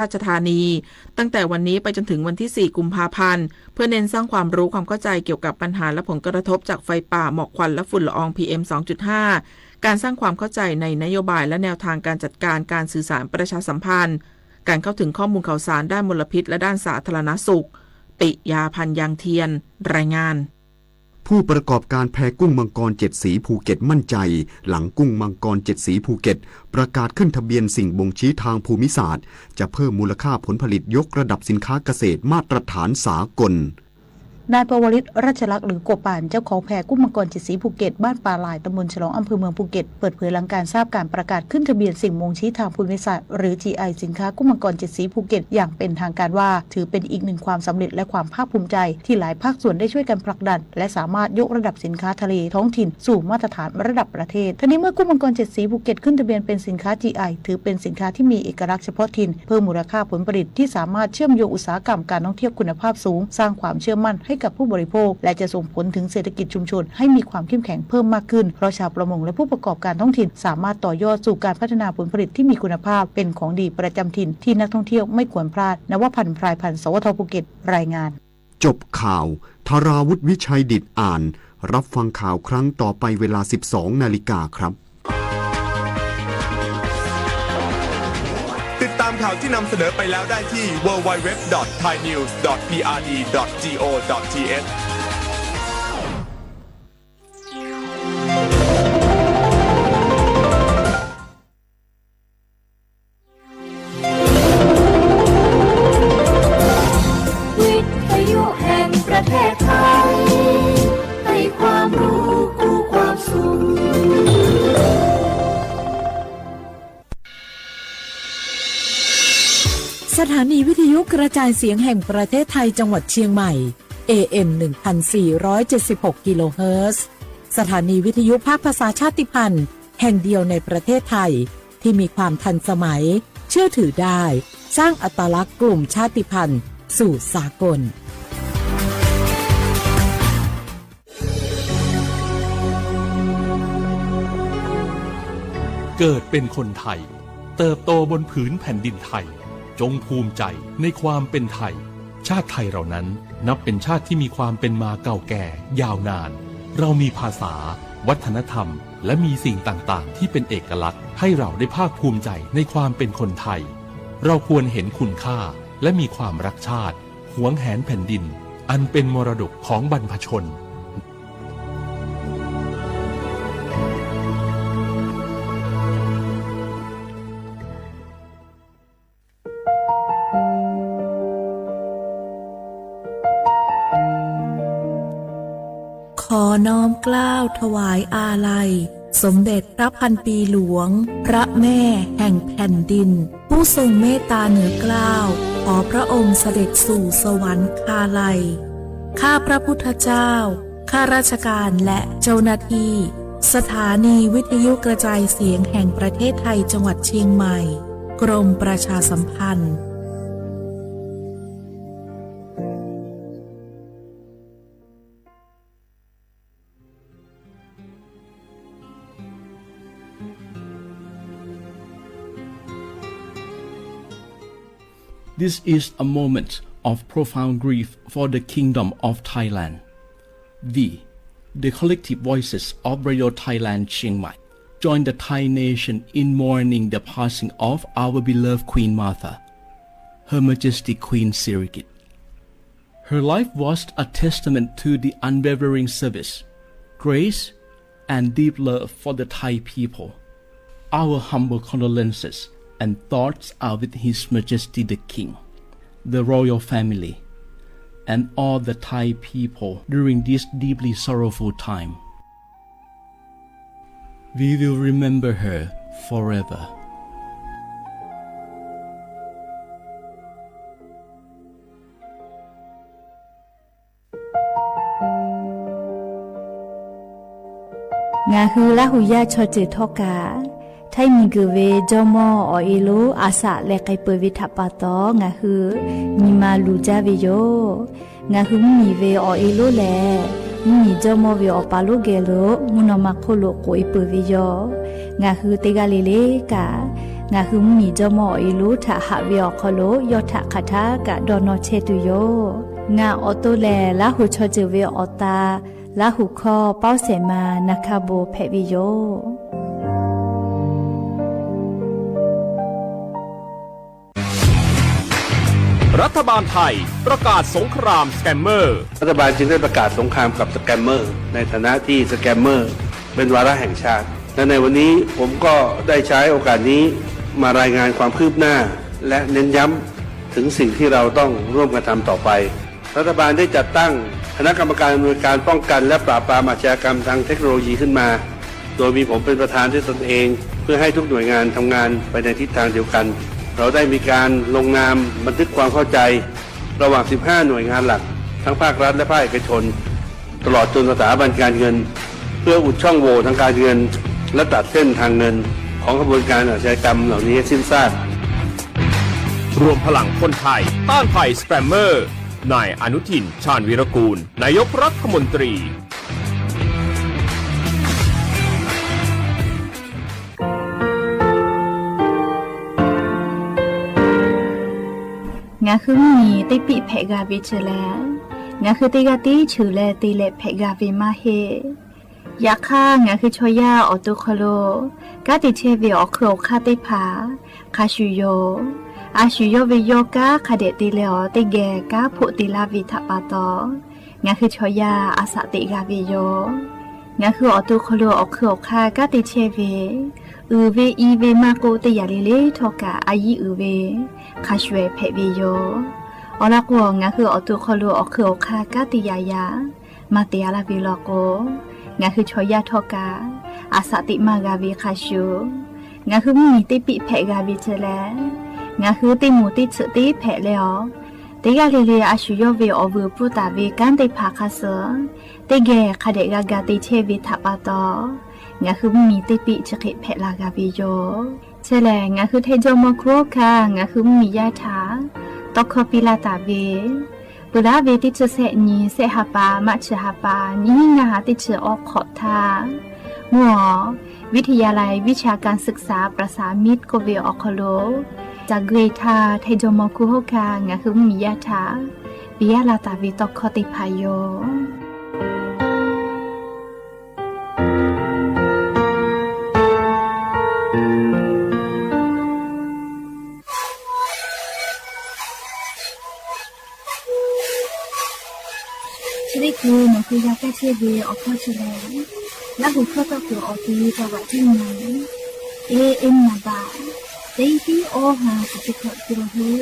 ราชธานี ตั้งแต่วันนี้ไปจนถึงวันที่ สี่ กุมภาพันธ์ เพื่อเน้นสร้างความรู้ความเข้าใจเกี่ยวกับปัญหาและผลกระทบจากไฟป่า หมอกควันและฝุ่นละออง พีเอ็ม สองจุดห้า การสร้างความเข้าใจในนโยบายและแนวทางการจัดการ การสื่อสารประชาสัมพันธ์ การเข้าถึงข้อมูลข่าวสารด้านมลพิษและด้านสาธารณสุข ปิยา พันยางเทียน รายงาน ผู้ประกอบการแพกุ้งมังกรเจ็ดสีภูเก็ตมั่นใจ หลังกุ้งมังกรเจ็ดสีภูเก็ตประกาศขึ้นทะเบียนสิ่งบ่งชี้ทางภูมิศาสตร์ จะเพิ่มมูลค่าผลผลิตยกระดับสินค้าเกษตรมาตรฐานสากล นายปวริต รัชลักษณ์ หรือโกปาน เจ้าของแพกุ้งมังกรเจ็ดสีภูเก็ต บ้านป่าหล่าย ตำบลฉลอง อำเภอเมือง ภูเก็ต เปิดเผยหลังการทราบการประกาศขึ้นทะเบียนสิ่งบ่งชี้ทางภูมิศาสตร์ หรือ จีไอ สินค้ากุ้งมังกรเจ็ดสีภูเก็ต อย่างเป็นทางการว่า ถือเป็นอีกหนึ่งความสำเร็จและความภาคภูมิใจ ที่หลายภาคส่วนได้ช่วยกันผลักดัน และสามารถยกระดับสินค้าทะเลท้องถิ่นสู่มาตรฐานระดับประเทศ ทั้งนี้เมื่อกุ้งมังกรเจ็ดสีภูเก็ตขึ้นทะเบียนเป็นสินค้า จีไอ ถือเป็นสินค้าที่มีเอกลักษณ์เฉพาะถิ่น เพิ่มมูลค่าผลผลิตที่สามารถเชื่อมโยงอุตสาหกรรมการท่องเที่ยวคุณภาพสูง สร้างความเชื่อมั่นให้กับผู้บริโภค และจะส่งผลถึงเศรษฐกิจชุมชนให้มีความเข้มแข็งเพิ่มมากขึ้น เพราะชาวประมงและผู้ประกอบการท้องถิ่น สามารถต่อยอดสู่การพัฒนาผลผลิตที่มีคุณภาพ เป็นของดีประจำถิ่นที่นักท่องเที่ยวไม่ควรพลาด นวพันธ์ พรายพันธ์ สวท ภูเก็ต รายงาน จบข่าว ธราวุฒิ วิชัยดิษฐ อ่าน รับฟังข่าวครั้งต่อไปเวลา สิบสอง นาฬิกาครับ ติดตามข่าวที่นำเสนอไปแล้วได้ที่ ดับเบิลยู ดับเบิลยู ดับเบิลยู ดอท ไทยนิวส์ ดอท พีอาร์ดี ดอท จี โอ ดอท ที เอช วิทยุแห่งประเทศไทย ให้ความรู้คู่ความสุข สถานีวิทยุกระจายเสียงแห่งประเทศไทยจังหวัดเชียงใหม่ เอเอ็ม หนึ่งพันสี่ร้อยเจ็ดสิบหก กิโลเฮิรตซ์ สถานีวิทยุภาคภาษาชาติพันธุ์แห่งเดียวในประเทศไทย ที่มีความทันสมัย เชื่อถือได้ สร้างอัตลักษณ์กลุ่มชาติพันธุ์สู่สากล เกิดเป็นคนไทย เติบโตบนผืนแผ่นดินไทย จงภูมิใจในความเป็นไทย ชาติไทยเรานั้นนับเป็นชาติที่มีความเป็นมาเก่าแก่ยาวนาน เรามีภาษา วัฒนธรรม และมีสิ่งต่างๆ ที่เป็นเอกลักษณ์ ให้เราได้ภาคภูมิใจในความเป็นคนไทย เราควรเห็นคุณค่า และมีความรักชาติ หวงแหนแผ่นดิน อันเป็นมรดกของบรรพชน ขอน้อมเกล้าถวายอาลัย สมเด็จพระพันปีหลวง พระแม่แห่งแผ่นดิน ผู้ทรงเมตตาเหนือเกล้า ขอพระองค์เสด็จสู่สวรรคาลัย ข้าพระพุทธเจ้า ข้าราชการและเจ้าหน้าที่ สถานีวิทยุกระจายเสียงแห่งประเทศไทยจังหวัดเชียงใหม่ กรมประชาสัมพันธ์ This is a moment of profound grief for the Kingdom of Thailand. We, the collective voices of Radio Thailand Chiang Mai, join the Thai nation in mourning the passing of our beloved Queen Mother, Her Majesty Queen Sirikit. Her life was a testament to the unwavering service, grace, and deep love for the Thai people. Our humble condolences and thoughts are with His Majesty the King, the royal family, and all the Thai people during this deeply sorrowful time. We will remember her forever. Ngaˬ hui Laˇ huˍ yaˇ chaw ceuˬ htawˇ kaꞈ, Htaiˇ miˬguiˬ ve jawˇmawˇ awˬ e lonˉ a shaꞈ leh k'ai peuˬ ve htaꞈ pa taw, ngaˬ hui nyi ma luˬ jaˇ ve yoˬ. Ngaˬ hui mvuhˇmiˬ ve awˬ e lonˉ lehˬ, mvuhˇmiˬ jawˇmawˇ ve awˬ pa lonˉ geh lo mvuhˇ naw ma hk'oˆ lo k'oꞈ e peuˬ ve yoˬ. Ngaˬ hui teˇ g'aˇ le le kaꞈ, Ngaˬ hui mvuhˇmiˬ jawˇmawˇ awˬ e lonˉ htaꞈ haꞈ ve awˬ hk'aw lo yawˇ htaꞈ hk'aˬ htaˇ kaꞈ dawˇ nawˇ chehˇ tuˬ yoˬ. Ngaˬ awˬ to lehˬ, Laˇ huˍ chaw ceuˬ ve awˬ ta, Laˇ huˍ hkawˇ Pawˇ Sehˍ ma Naˍ hkaˇ bon hpehꞈ ve yoˬ. รัฐบาลไทยประกาศสงครามสแกมเมอร์ รัฐบาลจึงได้ประกาศสงครามกับสแกมเมอร์ ในฐานะที่สแกมเมอร์เป็นวาระแห่งชาติ และในวันนี้ผมก็ได้ใช้โอกาสนี้มารายงานความคืบหน้า และเน้นย้ำถึงสิ่งที่เราต้องร่วมกันทำต่อไป รัฐบาลได้จัดตั้งคณะกรรมการอำนวยการป้องกันและปราบปรามอาชญากรรมทางเทคโนโลยีขึ้นมา โดยมีผมเป็นประธานด้วยตนเอง เพื่อให้ทุกหน่วยงานทำงานไปในทิศทางเดียวกัน เราได้มีการลงนามบันทึกความเข้าใจ ระหว่าง สิบห้า หน่วยงานหลัก ทั้งภาครัฐและภาคเอกชน ตลอดจนสถาบันการเงิน เพื่ออุดช่องโหว่ทางการเงิน และตัดเส้นทางเงินของขบวนการอาชญากรรมเหล่านี้ให้สิ้นซาก รวมพลังคนไทยต้านภัยสแกมเมอร์ นายอนุทิน ชาญวีรกูล นายกรัฐมนตรี Ngaˬ hui mvuhˇmiˬ teˇ piˆ hpehꞈ g'a ve chi lehˬ, ngaˬ hui teˇ g'aˇ tiˉ cheuˬ leh te leh hpehꞈ g'a ve maˇ heˆ. Yaꞈ hk'aˇ, ngaˬ hui chaw yaˇ awˬ to hk'aw lo kanˉ te chehˇ ve awˬ hkui awˬ hk'aˇ teˇ hpaˍ hk'a shuˍ yoˬ. A shu yawˇ ve yawˇ kanˉ hk'a dehꞈ te leh awˬ teˇ geh kanˉ hpoˆ te laˇ ve htaꞈ pa taw, ngaˬ hui chaw yaˇ a shaꞈ teꞈ g'a ve yoˬ. Ngaˬ hui awˬ to hk'aw lo awˬ hkui awˬ hk'aˇ kanˉ te chehˇ ve, uiˍ ve i ve maˇ k'oˆ, teˇ yanˇ le le htawˇ kaꞈ a yiˉ uiˍ ve hk'a shuˍ ehˍ hpehꞈ ve yoˬ. Awˬ lawn k'o, ngaˬ hui awˬ to hk'aw lo awˬ hkui awˬ hk'aˇ kanˉ te yaꞈ yaꞈ maˇ te a laˇ ve law k'o, ngaˬ hui chaw yaˇ htawˇ kaꞈ a shaꞈ teꞈ maˇ g'a ve hk'a shuˍ, ngaˬ hui mvuhˇmiˬ teˇ piˆ hpehꞈ g'a ve chi lehˬ, ngaˬ hui teˇ moˍ teˇ tsuhꞈ teˇ hpehꞈ leh awˬ, teˇ g'aˇ le le a shu yawˇ ve awˬ vuiˬ pfuhˇ taˍ ve kanˉ teˇ hpaˍ hk'a suh teˇ geh hk'a dehꞈ g'a ga te chehˇ ve htaꞈ pa taw, ngaˬ hui mvuhˇmiˬ teˇ piˆ chi hk'e hpehꞈ la g'a ve yoˬ. Chi lehˬ, ngaˬ hui Htaiˇ jawˇmawˇ hkunˉ hawˉ hkanˇ ngaˬ hui mvuhˇmiˬ yaˇ htaꞈ tawˇ hkawˇ piˇ laˇ taˍ ve, peuˬ laˉ ve teˇ chi sehˆ nyi, sehˆ ha pa, March ha pa, nyiˇ hinˉ ngaˇ ha teˇ chi awˇ hk'awꞈ htaˇ, mvuhˇ awˬ วิทยาลัยวิชาการศึกษาประสานมิตร k'oˆ ve awˬ hk'aw lo, caˬ gui htaˇ Htaiˇ jawˇmawˇ hkunˉ hawˉ hkanˇ ngaˬ hui mvuhˇmiˬ yaˇ htaꞈ piˇ laˇ taˍ ve tawˇ hkawˇ teˇ hpaˍ yoˬ. Chi teˇ hkui nawˬ hui g'a kaˇ chehˇ ve awˬ hkawˇ chi lehˬ, Laˇ huˍ hkawˇ tawˇ kuiˬ awˬ te taˍ vaꞈ teˇ nyi, e e naˍ baꞈ, teˇ tiˉ awˇ ha kuˬ teˇ hkawꞈ te la hui.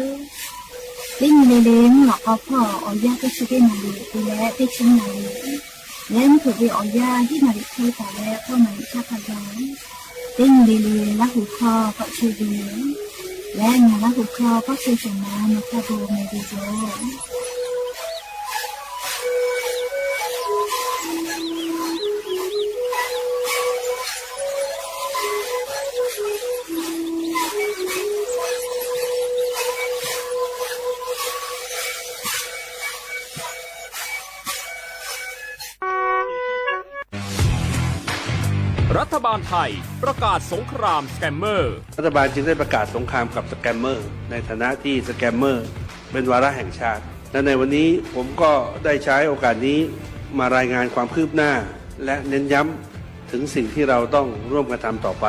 Teˇ nyi le le mvuhˇ lawꞈ k'aw hpawˇ awˬ yanˇ teˇ chi teˇ naˍ riˍ te leh teˇ chi naˍ riˍ, leh mvuhˇ hpeuꞈ ve awˬ yanˇ hiˉ naˍ riˍ hk'e taˍ leh k'awˇ naˍ riˍ htaˇ hk'a gaˬ, teˇ nyi le le Laˇ huˍ hkawˇ k'awꞈ chehˇ ve leh, ngaˬ Laˇ huˍ hkawˇ k'awˇ chehˇ shawˍ ma nawˬ htaˇ bon meh ve yoˬ. รัฐบาลไทยประกาศสงครามสแกมเมอร์ รัฐบาลจึงได้ประกาศสงครามกับสแกมเมอร์ ในฐานะที่สแกมเมอร์เป็นวาระแห่งชาติ และในวันนี้ผมก็ได้ใช้โอกาสนี้มารายงานความคืบหน้า และเน้นย้ำถึงสิ่งที่เราต้องร่วมกันทำต่อไป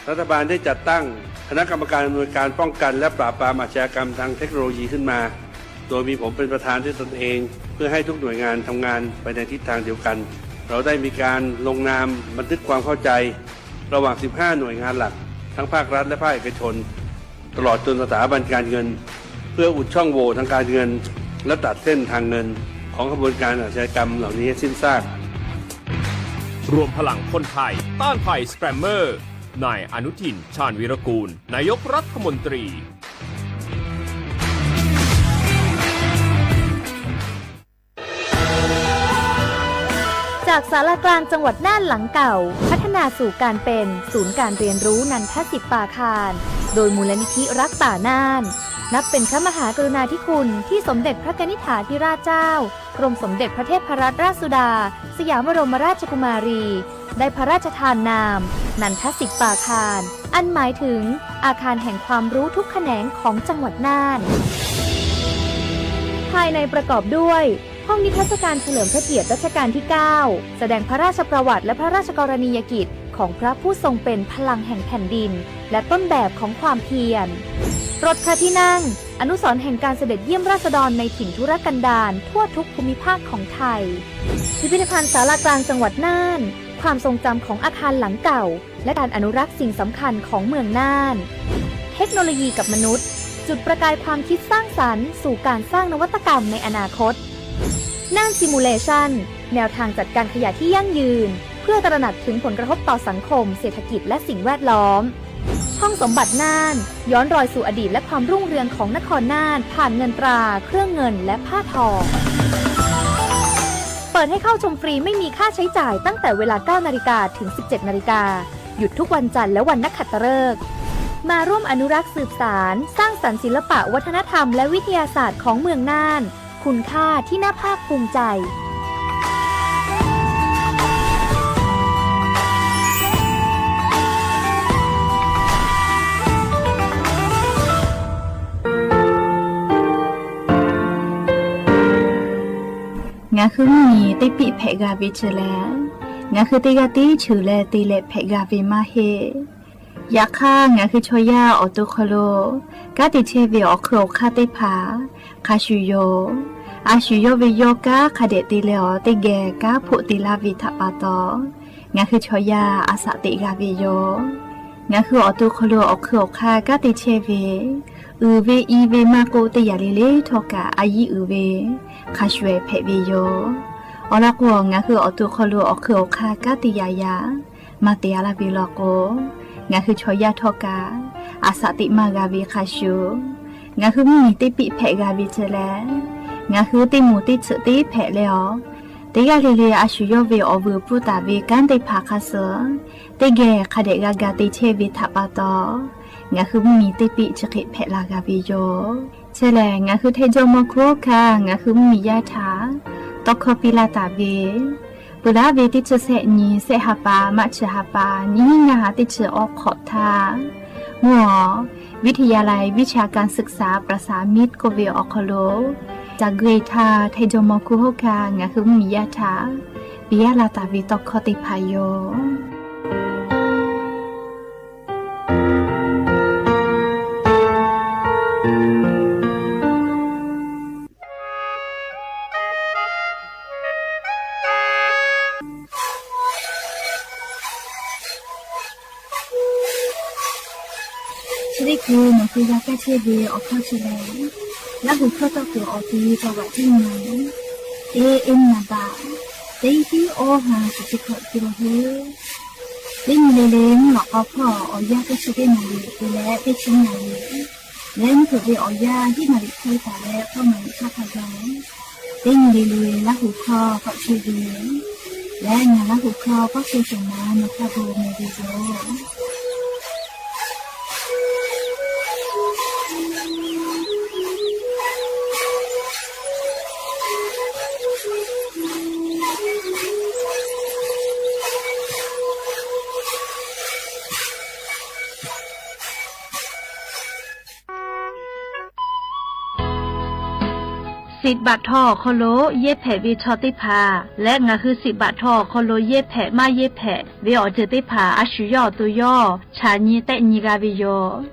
รัฐบาลได้จัดตั้งคณะกรรมการอำนวยการป้องกันและปราบปรามอาชญากรรมทางเทคโนโลยีขึ้นมา โดยมีผมเป็นประธานด้วยตนเอง เพื่อให้ทุกหน่วยงานทำงานไปในทิศทางเดียวกัน เราได้มีการลงนามบันทึกความเข้าใจ ระหว่าง สิบห้า หน่วยงานหลัก ทั้งภาครัฐและภาคเอกชน ตลอดจนสถาบันการเงิน เพื่ออุดช่องโหว่ทางการเงิน และตัดเส้นทางเงินของขบวนการอาชญากรรมเหล่านี้ให้สิ้นซาก รวมพลังคนไทยต้านภัยสแกมเมอร์ นายอนุทิน ชาญวีรกูล นายกรัฐมนตรี จากศาลากลางจังหวัดน่านหลังเก่า พัฒนาสู่การเป็นศูนย์การเรียนรู้นันทสิทธิ์ปาคาร โดยมูลนิธิรักป่าน่าน นับเป็นพระมหากรุณาธิคุณที่สมเด็จพระกนิษฐาธิราชเจ้า กรมสมเด็จพระเทพรัตนราชสุดา สยามบรมราชกุมารี ได้พระราชทานนาม นันทสิปปาคาร อันหมายถึงอาคารแห่งความรู้ทุกแขนงของจังหวัดน่าน ภายในประกอบด้วย ห้องนิทรรศการเฉลิมพระเกียรติรัชกาลที่ เก้า แสดงพระราชประวัติและพระราชกรณียกิจของพระผู้ทรงเป็นพลังแห่งแผ่นดิน และต้นแบบของความเพียร รถพระที่นั่ง อนุสรณ์แห่งการเสด็จเยี่ยมราษฎรในถิ่นทุรกันดารทั่วทุกภูมิภาคของไทย พิพิธภัณฑ์ศาลากลางจังหวัดน่าน ความทรงจำของอาคารหลังเก่า และการอนุรักษ์สิ่งสำคัญของเมืองน่าน เทคโนโลยีกับมนุษย์ จุดประกายความคิดสร้างสรรค์สู่การสร้างนวัตกรรมในอนาคต น่าน Simulation แนวทางจัดการขยะที่ยั่งยืน เพื่อตระหนักถึงผลกระทบต่อสังคม เศรษฐกิจ และสิ่งแวดล้อม ห้องสมบัติน่าน ย้อนรอยสู่อดีตและความรุ่งเรืองของนครน่าน ผ่านเงินตรา เครื่องเงิน และผ้าทอ เปิดให้เข้าชมฟรีไม่มีค่าใช้จ่ายตั้งแต่เวลา เก้านาฬิกา ถึง สิบเจ็ดนาฬิกา หยุดทุกวันจันทร์และวันนักขัตฤกษ์ มาร่วมอนุรักษ์สืบสาน สร้างสรรค์ศิลปะวัฒนธรรมและวิทยาศาสตร์ของเมืองน่าน คุณค่าที่น่าภาคภูมิใจ Ngaˬ hui mvuhˇ miˬ teˇ piˆ hpehꞈ g'a ve chi lehˬ, ngaˬ hui teˇ g'aˇ tiˉ cheuˬ leh te leh hpehꞈ g'a ve maˇ heˆ. Yaꞈ hk'aˇ, ngaˬ hui chaw yaˇ awˬ to hk'aw lo kanˉ te chehˇ ve awˬ hk'eun awˬ hk'aˇ teˇ hpaˍ hk'a shuˍ yoˬ. A shu yawˇ ve yawˇ kanˉ hk'a dehꞈ te leh awˬ teˇ geh kanˉ hpoˆ te laˇ ve htaꞈ pa taw, ngaˬ hui chaw yaˇ a shaꞈ teꞈ g'a ve yoˬ. Ngaˬ hui awˬ to hk'aw lo awˬ hk'eun awˬ hk'aˇ kanˉ te chehˇ ve, uiˍ ve i ve maˇ k'oˆ, teˇ yanˇ le le htawˇ kaꞈ a yiˉ uiˍ ve hk'a shuˍ ehˍ hpehꞈ ve yoˬ. Awˬ lawn k'o, ngaˬ hui awˬ to hk'aw lo awˬ hk'eun awˬ hk'aˇ kanˉ te yaꞈ yaꞈ maˇ te a laˇ ve law k'o, ngaˬ hui chaw yaˇ htawˇ kaꞈ a shaꞈ teꞈ maˇ g'a ve hk'a shuˍ, ngaˬ hui mvuhˇ miˬ teˇ piˆ hpehꞈ g'a ve chi lehˬ, ngaˬ hui teˇ moˍ teˇ tsuhꞈ teˇ hpehꞈ leh awˬ, teˇ g'aˇ le le a shu yawˇ ve awˬ vuiˬ pfuhˇ taˍ ve kanˉ teˇ hpaˍ hk'a suh teˇ geh hk'a dehꞈ g'a ga te chehˇ ve htaꞈ pa taw, ngaˬ hui mvuhˇ miˬ teˇ piˆ chi hk'e hpehꞈ la g'a ve yoˬ. Chi lehˬ, ngaˬ hui Htaiˇ jawˇmawˇ hkuˇ hawˉ hkanˇ ngaˬ hui mvuhˇ miˬ yaˇ htaꞈ tawˇ hkawˇ piˇ laˇ taˍ ve, peuˬ laˉ ve teˇ chi sehˆ nyi, sehˆ ha pa, maˇ chi ha pa, nyiˇ hinˉ ngaˇ ha teˇ chi awˬ hk'awꞈ htaˇ, mvuhˇ awˬ วิทยาลัยวิชาการศึกษาประสานมิตร k'oˆ ve awˬ hk'aw lo, ca gui htaˇ Htaiˇ jawˇmawˇ hkuˇ hawˉ hkanˇ ngaˬ hui mvuhˇ miˬ yaˇ htaꞈ piˇ laˇ taˍ ve tawˇ hkawˇ teˇ hpaˍ yoˬ. Chi teˇ hkui nawˬ hui g'a kaˇ chehˇ ve awˬ hkawˇ chi lehˬ, Laˇ huˍ hkawˇ tawˇ kuiˬ awˬ ti taw vaꞈ teˇ nyi, teˇ eˉ naˍ baꞈ, teˇ tiˉ awˇ ha shiˍ chi hkawꞈ te la hui. Teˇ nyi le le mvuhˇ lawꞈ k'aw hpawˇ awˬ yanˇ teˇ chi teˇ naˍ riˍ te leh teˇ chi naˍ riˍ leh mvuhˇ hpeuꞈ ve awˬ yanˇ hiˉ naˍ riˍ hk'e taˍ leh k'awˇ naˍ riˍ hk'aˇ hk'a gaˬ, teˇ nyi le le Laˇ huˍ hkawˇ k'awꞈ chehˇ ve leh, ngaˬ Laˇ huˍ hkawˇ k'awꞈ chehˇ shawˍ ma nawˬ hk'a gu meh ve yoˬ. Siꞈ baꞈ htaw awˬ hk'aw lo yehˇ hpehꞈ ve chaw teˇ hpaˍ leh ngaˬ hui siꞈ baꞈ htaw awˬ hk'aw lo yehˇ hpehꞈ maˇ yehˇ hpehꞈ ve awˬ ceuˬ teˇ hpaˍ a shu yawˇ awˬ to yawˇ chaꞈ nyi tehˆ nyi g'a ve yoˬ.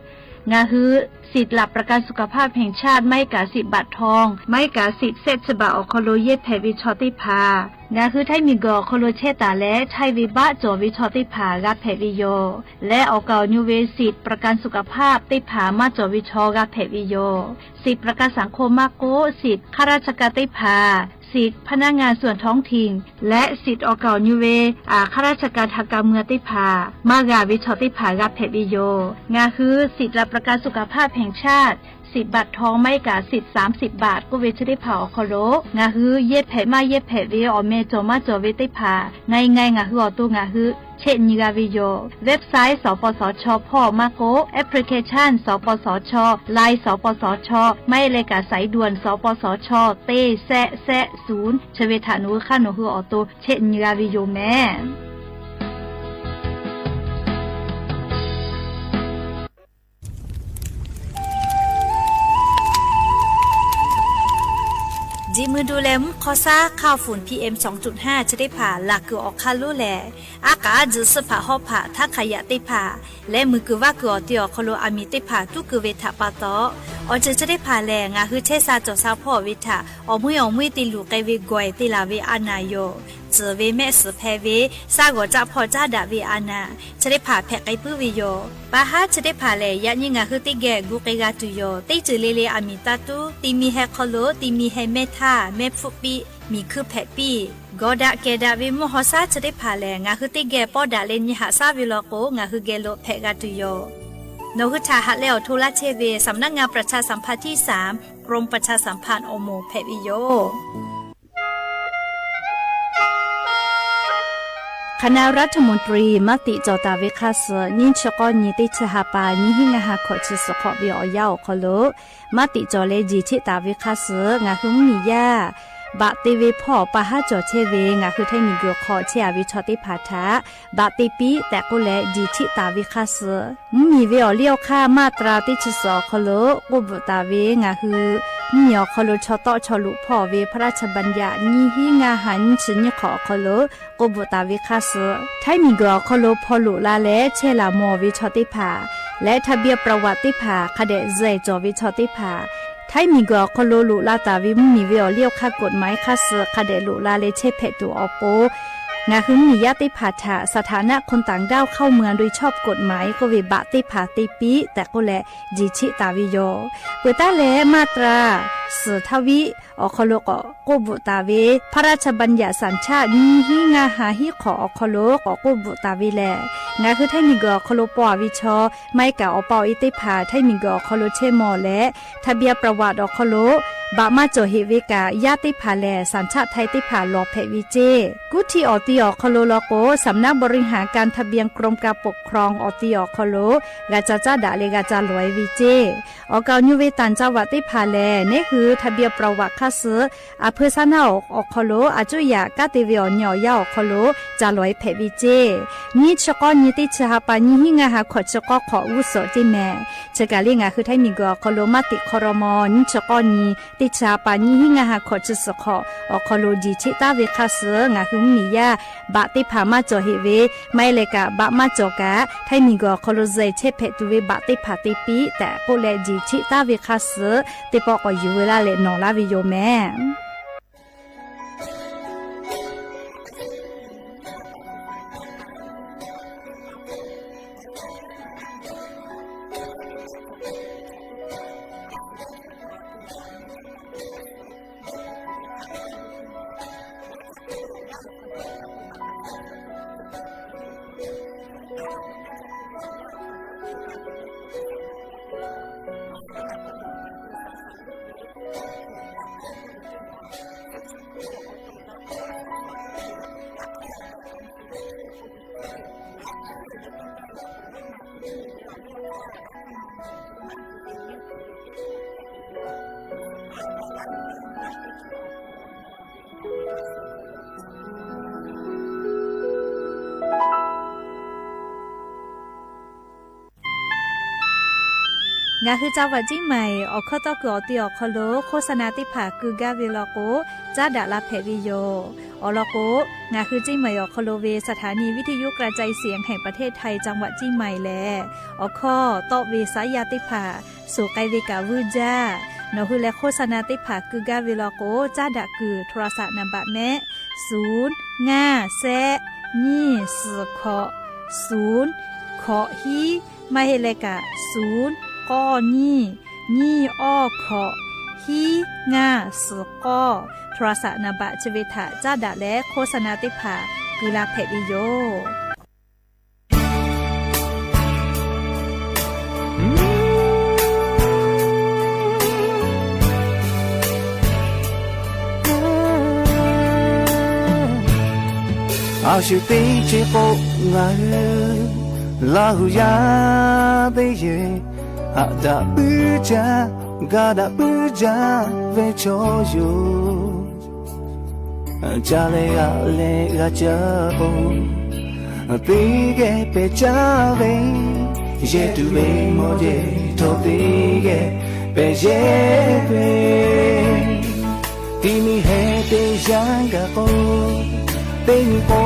Ngaˬ hui สิทธิ์หลักประกันสุขภาพแห่งชาติ maˇ heˆ kaꞈ siꞈ baꞈ htaw, maˇ heˆ kaꞈ siꞈ shehˆ chi baꞈ awˬ hk'aw lo yehˇ hpehꞈ ve chaw teˇ hpaˍ, ngaˬ hui Htaiˇ miˬguiˬ awˬ hk'aw lo chehˇ taˍ leh Htaiˇ ve baˆ cawˬ ve chaw teˇ hpaˍ g'a hpehꞈ ve yoˬ. Leh awˬ kaˍ awˬ nyu ve siꞈ ประกันสุขภาพ teˇ hpaˍ maˇ cawˬ ve chaw g'a hpehꞈ ve yoˬ. Siꞈ ประกันสังคม maˇ k'oˆ, siꞈ ข้าราชการ teˇ hpaˍ, siꞈ พนักงานส่วนท้องถิ่น leh siꞈ awˬ kaˍ awˬ nyu ve ข้าราชการทางการเมือง teˇ hpaˍ maˇ g'a ve chaw teˇ hpaˍ g'a hpehꞈ ve yoˬ. Ngaˬ hui สิทธิ์หลักประกันสุขภาพแห่งชาติ สิบบาททอง maˇ heˆ kaꞈ สิบ สามสิบบาท k'oˆ ve chi teˇ hpaˍ awˬ hk'aw lo ngaˬ hui yehˇ hpehꞈ maˇ yehˇ hpehꞈ ve awˬ meh cawˬ maˇ cawˬ ve teˇ hpaˍ ngaˬ ngaˬ ngaˬ hui awˬ to ngaˬ hui chehˇ nyi g'a ve yoˬ. Website สปสช hpawˇ maˇ k'oˆ, application สปสช Line สปสช maˇ heˆ leh kaꞈ สายด่วน สปสช teˇ shehˆ shehˆ ศูนย์ chi ve htaꞈ nawˬ hui hk'aˇ nawˬ hui awˬ to chehˇ nyi g'a ve yoˬ meh. Jeꞈ mui du leh mvuhˇ hk'aw shaˉ hk'aˇ funˍ PM สองจุดห้า chi teˇ hpaˍ laˬ kuiˬ awˬ hk'aˇ lonˉ lehˬ, aˉ k'aꞈ aˉ tzuhꞈ suhˉ hpaꞈ hawˉ hpaꞈ htaˇ hk'aˬ yaꞈ teˇ hpaˍ leh muiˬ kuiˬ vaˇ kuiˬ awˬ te awˬ hk'aw lo aˬ miˍ teˇ hpaˍ tuˉ keu ve htaꞈ pa taw, awˬ ceuˬ chi teˇ hpaˍ lehˬ ngaˬ hui chehˇ sha cawˬ sha hpawˇ ve htaꞈ awˬ meuˇ awˬ meuˇ te luˬ k'ai ve gawˬ te laˬ ve a naˍ yoˬ. Tcuhˍ ve mehˆ suhˍ hpeh ve shaˉ g'awˬ caˆ hpawˇ caˉ daꞈ ve a naˍ chi teˇ hpaˍ hpehꞈ k'ai puiˉ ve yoˬ. Pa haˉ chi teˇ hpaˍ lehˬ, yaꞈ nyi ngaˬ hui teˇ geh gu k'ai g'a tuˬ yoˬ. Teˇ ceuˬ le le aˬ miˍ taˇ tuˉ, ti mi heh hk'aw lo ti mi heh mehˇ htaˇ mehˇ hpfuhˆ piˇ, miˬ hkuiˇ hpehꞈ piˇ. Gawˬ daꞈ kehˬ daꞈ ve mvuhˇ haw shaˉ chi teˇ hpaˍ lehˬ, ngaˬ hui teˇ geh pawˇ daꞈ leh nyi haꞈ shaˉ ve law k'o, ngaˬ hui geh lo hpehꞈ g'a tuˬ yoˬ. Nawˬ hui htaꞈ haꞈ leh awˬ hto laˇ chehˇ ve สำนักงานประชาสัมพันธ์ที่สาม กรมประชาสัมพันธ์ awˬ moˍ hpehꞈ ve yoˬ. Hk'aˬ na รัฐมนตรี maˇ tiꞈ cawˬ taˍ ve hk'aˇ suh nyiˇ chi k'awˇ nyi teˇ chi ha pa nyiˇ hinˉ ngaˇ ha hkawꞈ chi suhˍ hk'awꞈ ve awˬ yanˇ awˬ hk'aw lo maˇ tiꞈ cawˬ leh jeˬ cheˆ taˍ ve hk'aˇ suh ngaˬ hui mvuhˇmiˬ yaˇ baꞈ te ve hpawˇ pa haˉ cawˬ chehˇ ve ngaˬ hui Htaiˇ miˬguiˬ hk'aw chehˇ a ve chaw teˇ hpaˍ htaꞈ baꞈ te piˇ tehꞈ k'oˆ leh jeˬ cheˆ taˍ ve hk'aˇ suh, mvuhˇmiˬ ve awˬ liˇ awˬ hk'aˇ maˇ tra teˇ chi suhˍ awˬ hk'aw lo k'oˆ bvuhꞈ taˍ ve ngaˬ hui mvuhˇmiˬ awˬ hk'aw lo chaw tawˆ chaw luꞈ hpawˇ ve พระราชบัญญัติ nyiˇ hinˉ ngaˇ ha nyiˇ chi nyiˇ hk'awꞈ awˬ hk'aw lo k'oˆ bvuhꞈ taˍ ve hk'aˇ suh, Htaiˇ miˬguiˬ awˬ hk'aw lo hpaw loꞈ la leh chehˇ laˬ mawˬ ve chaw teˇ hpaˍ leh ทะเบียนประวัติ teˇ hpaˍ hk'a dehꞈ zuhˬ cawˬ ve chaw teˇ hpaˍ, Htaiˇ miˬguiˬ awˬ hk'aw lo loꞈ la taˍ ve mvuhˇmiˬ ve awˬ liˇ awˬ hk'aˇ กฎหมาย hk'aˇ suh hk'a dehꞈ loꞈ la leh chehˇ hpehꞈ tuˬ awˬ pon, ngaˬ hui mvuhˇmiˬ yaˇ teˇ hpaˍ htaꞈ สถานะคนต่างด้าวเข้าเมืองโดยชอบ กฎหมาย k'oˆ ve baꞈ teˇ hpaˍ te piˇ tehꞈ k'oˆ leh jeˬ cheˆ taˍ ve yoˬ. Peuˬ taˉ leh maˇ tra suhˍ htaˇ viˆ awˬ hk'aw lo k'awꞈ k'oˆ bvuhꞈ taˍ ve พระราชบัญญัติสัญชาติ nyiˇ hinˉ ngaˇ ha hiˉ hk'awꞈ awˬ hk'aw lo k'awꞈ k'oˆ bvuhꞈ taˍ ve lehˬ, ngaˬ hui Htaiˇ miˬguiˬ awˬ hk'aw lo paw a ve chaw maˇ heˆ kaꞈ awˬ pa awˬ e teˇ hpaˍ Htaiˇ miˬguiˬ awˬ hk'aw lo chehˇ mawˬ leh ทะเบียนประวัติ awˬ hk'aw lo baꞈ maˇ cawˬ heꞈ ve kaꞈ, yaˇ teˇ hpaˍ lehˬ สัญชาติไทย teˇ hpaˍ lawˬ hpehꞈ ve ceˇ. Kuˉ htiˇ awˬ ti awˬ hk'aw lo law k'o, สำนักบริหารการทะเบียน กรมการปกครอง awˬ ti awˬ hk'aw lo g'a ca caˉ daꞈ leh g'a ca lawˬ e ve ceˇ. Awˬ kaˍ awˬ nyu ve ต่างจังหวัด teˇ hpaˍ lehˬ, neˉ hui ทะเบียนประวัติ hk'aˇ suh a hpeu saˉ naˉ awˬ hk'aw lo a cuˇ yaꞈ kanˉ te ve awˬ nyi awˬ yanˇ awˬ hk'aw lo ca lawˬ e hpehꞈ ve ceˇ. Nyiˇ chi k'awˇ nyi teˇ chi ha pa nyiˇ hinˉ ngaˇ ha hkawꞈ chi k'awˇ hk'awꞈ g'uˇ suhˍ ceˇ mehˍ. Chi kaˬ le ngaˬ hui Htaiˇ miˬguiˬ awˬ hk'aw lo maˇ tiꞈ hk'aw raw maw nyiˇ chi k'awˇ nyi teˇ chi ha pa nyiˇ hinˉ ngaˇ ha hkawꞈ chi suhˍ hk'awꞈ awˬ hk'aw lo jeˬ cheˆ taˉ ve hk'aˇ suh ngaˬ hui mvuhˇmiˬ yaˇ baꞈ teˇ hpaˍ maˇ cawˬ heꞈ ve, maˇ heˆ leh kaꞈ baꞈ maˇ cawˬ kaꞈ Htaiˇ miˬguiˬ awˬ hk'aw lo zuhˬ chehˇ hpehꞈ tuˬ ve baꞈ teˇ hpaˍ te piˇ tehꞈ k'oˆ leh jeˬ cheˆ taˉ ve hk'aˇ suh teˇ pawˆ k'awꞈ yuˬ veu laˇ leh nawˬ laˇ ve yoˬ mehˍ. Ngaˬ hui จังหวัดเชียงใหม่ awˬ hkawˇ tawˇ kuiˬ awˬ ti awˬ hk'aw lo โฆษณา teˇ hpaˍ keu gaˇ ve law k'o, caˉ daꞈ la hpehꞈ ve yoˬ. Awˬ lawn k'o, ngaˬ hui เชียงใหม่ awˬ hk'aw lo ve สถานีวิทยุกระจายเสียงแห่งประเทศไทย จังหวัดเชียงใหม่ lehˬ, awˬ hkawˇ tawˆ ve saˉ yaˇ teˇ hpaˍ suhˍ k'ai ve kaꞈ vuiˇ jaˇ. Nawˬ hui leh โฆษณา teˇ hpaˍ keu gaˇ ve law k'o, caˉ daꞈ kuiˬ โทรศัพท์ นามบัตร mehˆ, ศูนย์ ห้า แซะ ยี่ สี่ หก ศูนย์ หก hiˉ, maˇ heˆ leh kaꞈ ศูนย์ ก้อ ยี่ ยี่ อ้อ หก hiˉ ห้า สี่ ก้อ โทรศัพท์ นามบัตร chi ve htaꞈ caˉ daꞈ leh โฆษณา teˇ hpaˍ keu la hpehꞈ ve yoˬ. A shu teˇ ceuˬ k'o, ngaˬ hui Laˇ huˍ yaˇ teˇ yehˬ haꞈ daꞈ puiˉ jaˇ, gaˇ daꞈ puiˉ jaˇ ve chaw yoˬ. Ca leh g'aꞈ leh g'a caˇ k'o, teˇ geh pehˬ caˇ ve, yehˬ tuˬ ve mawˬ yehˬ htawˇ teˇ geh pehˬ yehˬ ve, ti mi heh teˇ yanˇ gaˬ k'o, teˇ nyi k'o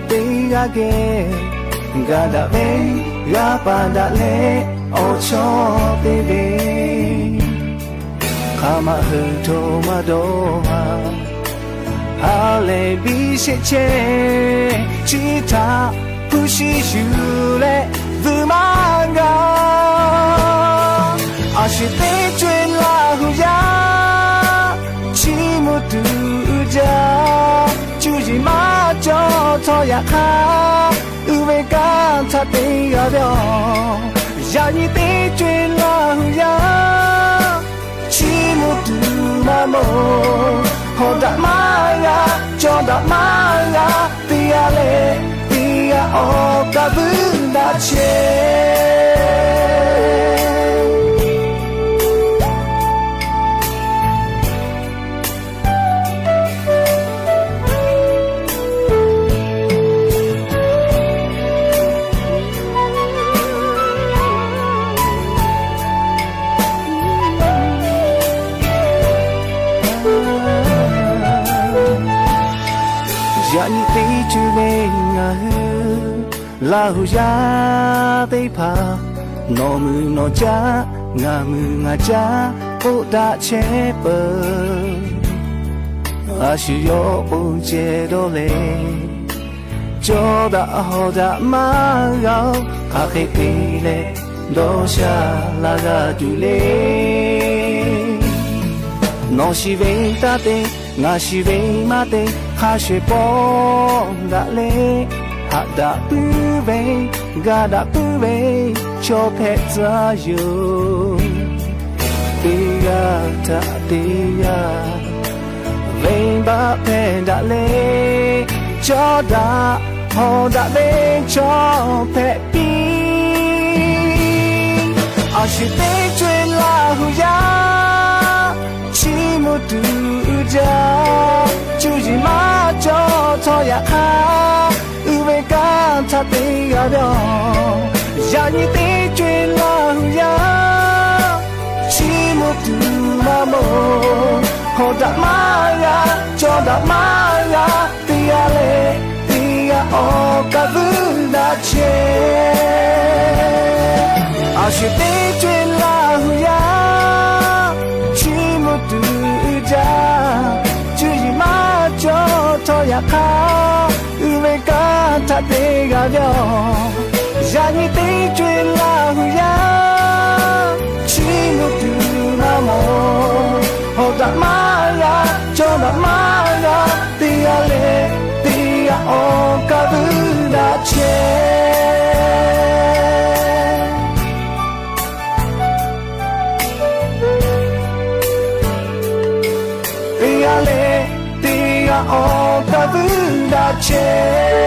teˇ g'aˇ geh, gaˇ daꞈ ve g'a pa daꞈ leh awˬ chawˇ te ve, hk'aˬ ma hui hto maˇ dawˇ haˍ. Ha lehˬ biˇ sheˆ chehˇ, chi htaꞈ hpu shi yuˬ leh vuiˬ maˇ g'a. A shu teˇ co-e Laˇ huˍ yaˇ, chiˇ mvuh tuˬ uiˍ jaˇ, cuˇ yiˍ maˇ cawˬ htawˇ yaꞈ hk'aˇ, uiˍ ve kanˉ htaꞈ te g'a ve yoˬ. Yaꞈ nyi teˇ co-e Laˇ huˍ yaˇ, chiˇ mvuh tuˬ maˇ mawˬ, hawˍ daꞈ maˇ g'a, cawˇ daꞈ maˇ g'a, teˇ g'aˇ leh teˇ g'aˇ awˬ kaˍ vuiˇ daꞈ chehˇ. Yaꞈ nyi teˇ co-e ve ngaˬ hui Laˇ huˍ yaˇ teˇ hpaˍ, nawˬ mui nawˬ caˉ, ngaˬ mui ngaˬ caˉ k'oˆ daꞈ chehˇ peuˬ. A shu yawˇ k'o ceh dawˇ leh, cawˇ daꞈ hawˍ daꞈ maˇ g'a-oˬ, hk'aˬ hk'e te leh dawˇ sha la g'a tuˬ le. Nawˬ shiˍ ve taˇ te, ngaˬ shiˍ ve maˇ te, hk'a shuˍ pawˆ daꞈ leh, haꞈ daꞈ puiˉ ve, gaˇ daꞈ puiˉ ve chaw hpehꞈ tcuh yoˬ. Teˇ g'aˇ htaꞈ teˇ g'aˇ venˇbaˆ hpehˇ daꞈ leh, cawˇ daꞈ hawˍ daꞈ ve chaw hpehꞈ piˇ. A shu teˇ co-e Laˇ huˍ yaˇ, chiˇ mvuh tuˬ uiˍ jaˇ, cuˇ yiˍ maˇ cawˬ htawˇ yaꞈ hk'aˇ, uiˍ ve kanˉ htaꞈ te g'a ve yoˬ. Yaꞈ nyi teˇ co-e Laˇ huˍ yaˇ, chiˇ mvuh tuˬ maˇ mawˬ, hawˍ daꞈ maˇ g'a, cawˇ daꞈ maˇ g'a, teˇ g'aˇ leh teˇ g'aˇ awˬ kaˍ vuiˇ daꞈ chehˇ. A shu teˇ co-e Laˇ huˍ yaˇ, chiˇ mvuh tuˬ uiˍ jaˇ, cuˇ yiˍ maˇ cawˬ htawˇ yaꞈ hk'aˇ, uiˍ ve kanˉ htaꞈ te g'a ve yoˬ. Yaꞈ nyi teˇ co-e Laˇ huˍ yaˇ, chiˇ mvuh tuˬ maˇ mawˬ, hawˍ daꞈ maˇ g'a, cawˇ daꞈ maˇ g'a, teˇ g'aˇ leh teˇ g'aˇ awˬ kaˍ vuiˇ daꞈ chehˇ. Teˇ g'aˇ leh teˇ g'aˇ awˬ kaˍ vuiˇ daꞈ chehˇ.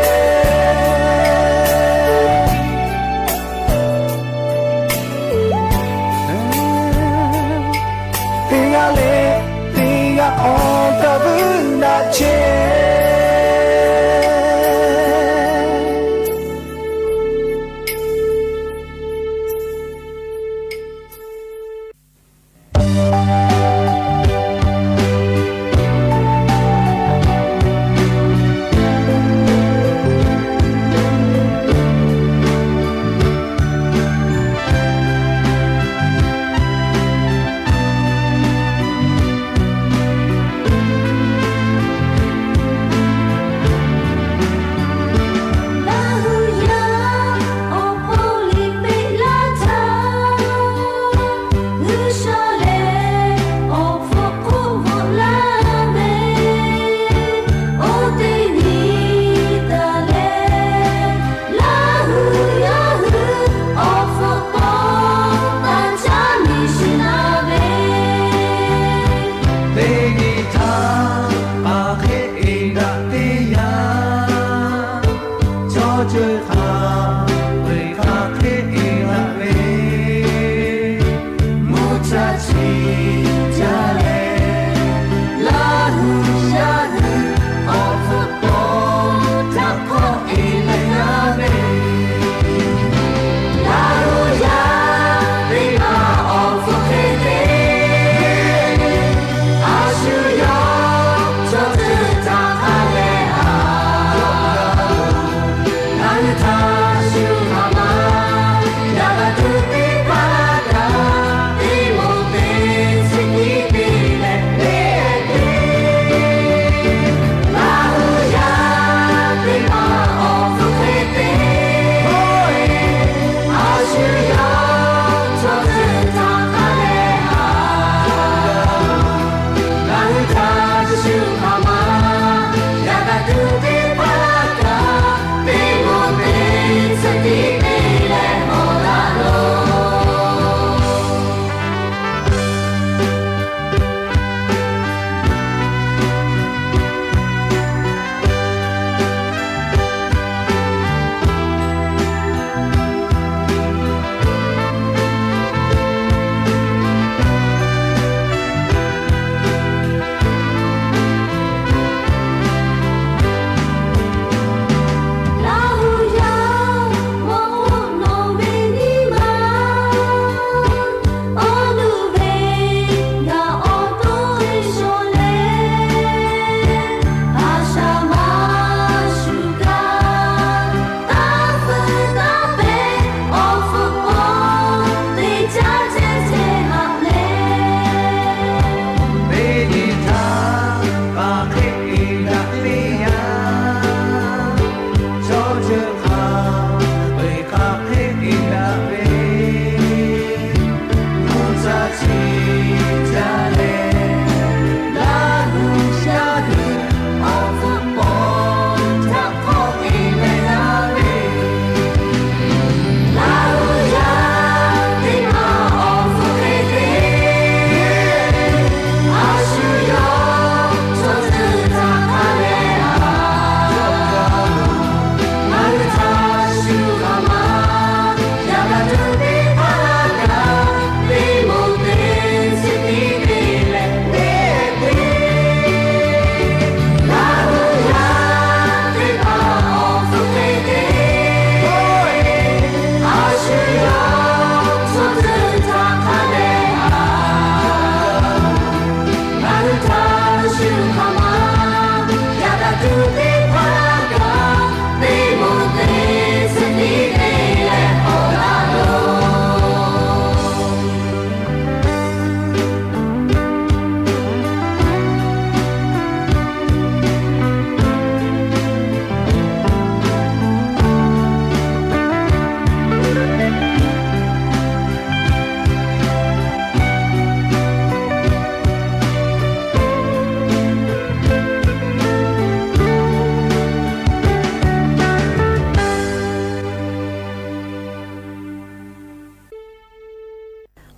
Teˇ g'aˇ leh teˇ g'aˇ awˬ kaˍ vuiˇ daꞈ chehˇ. Laˇ huˍ yaˇ awˬ hpawˇ liꞈ peꞈ laˇ htaˇ, G'uiˬsha lehˬ awˬ hpfuhˇ k'oˆ bvuhꞈ laˇ ve, oˇ teˇ nyi taˍ leh, Laˇ huˍ yaˇ hui awˬ hpfuhˇ k'awꞈ taˍ caˉ miˬ shiˍ la ve, teˇ nyi htaˇ a hk'e eˍ daꞈ teˇ yanˇ,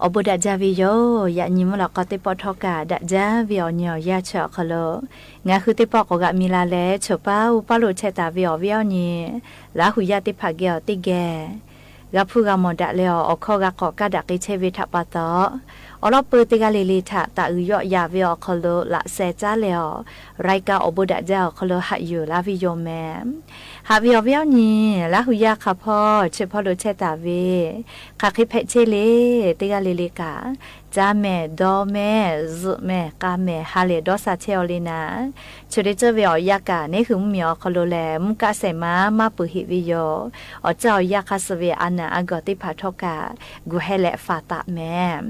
Awˬ bon daꞈ jaˇ ve yoˬ. Yaꞈ nyi mvuhˇ lawꞈ k'aw teˇ pawˆ htawˇ kaꞈ daꞈ jaˇ ve awˬ nyi awˬ yanˇ chi awˬ hk'aw lo, ngaˬ hui teˇ pawˆ k'awꞈ g'aꞈ mi la leh, choˬ paˉ uˉ paˉ lo chehˇ taˍ ve awˬ viˉ awˬ nyi Laˇ hu yaˇ teˇ hpaˍ geh awˬ teˇ geh g'a hpuˇ g'a mawˬ daꞈ leh awˬ, awˬ hkawˇ g'a k'awꞈ kaˇ daꞈ k'ai chehˇ ve htaꞈ pa taw, awˬ lawn peu teˇ g'aˇ le le htaꞈ taˍ uiˍ yawˆ yaꞈ ve awˬ hk'aw lo laꞈ sheh caˉ leh awˬ, รายการ awˬ bon daꞈ jaˇ awˬ hk'aw lo haꞈ yuˬ laˇ ve yoˬ mehˍ. Haꞈ ve awˬ viˉ awˬ nyi, Laˇ hu yaˇ hk'a hpawˇ chi hpawˇ lo chehˇ taˍ ve, hk'aˬ hk'e hpehꞈ chehˇ le, teˇ g'aˇ le le kaꞈ, caˇ mehˍ, dawˇ mehˍ, zuhꞈ mehˍ, k'a mehˍ, ha lehˬ dawˇ sha chehˇ aw le naˍ, chi te ceuˬ ve awˬ yanˇ kaꞈ neˇ hui mvuhˇmiˬ awˬ hk'aw lo lehˬ, mvuhˇ kaˆ shehˍ ma maˇ peuˬ heꞈ ve yoˬ. Awˬ ceuˬ awˬ yanˇ hk'a suh ve a naˍ a gawˬ teˇ hpaˍ htawˇ kaꞈ gu heh leh faˍ taˍ mehˍ.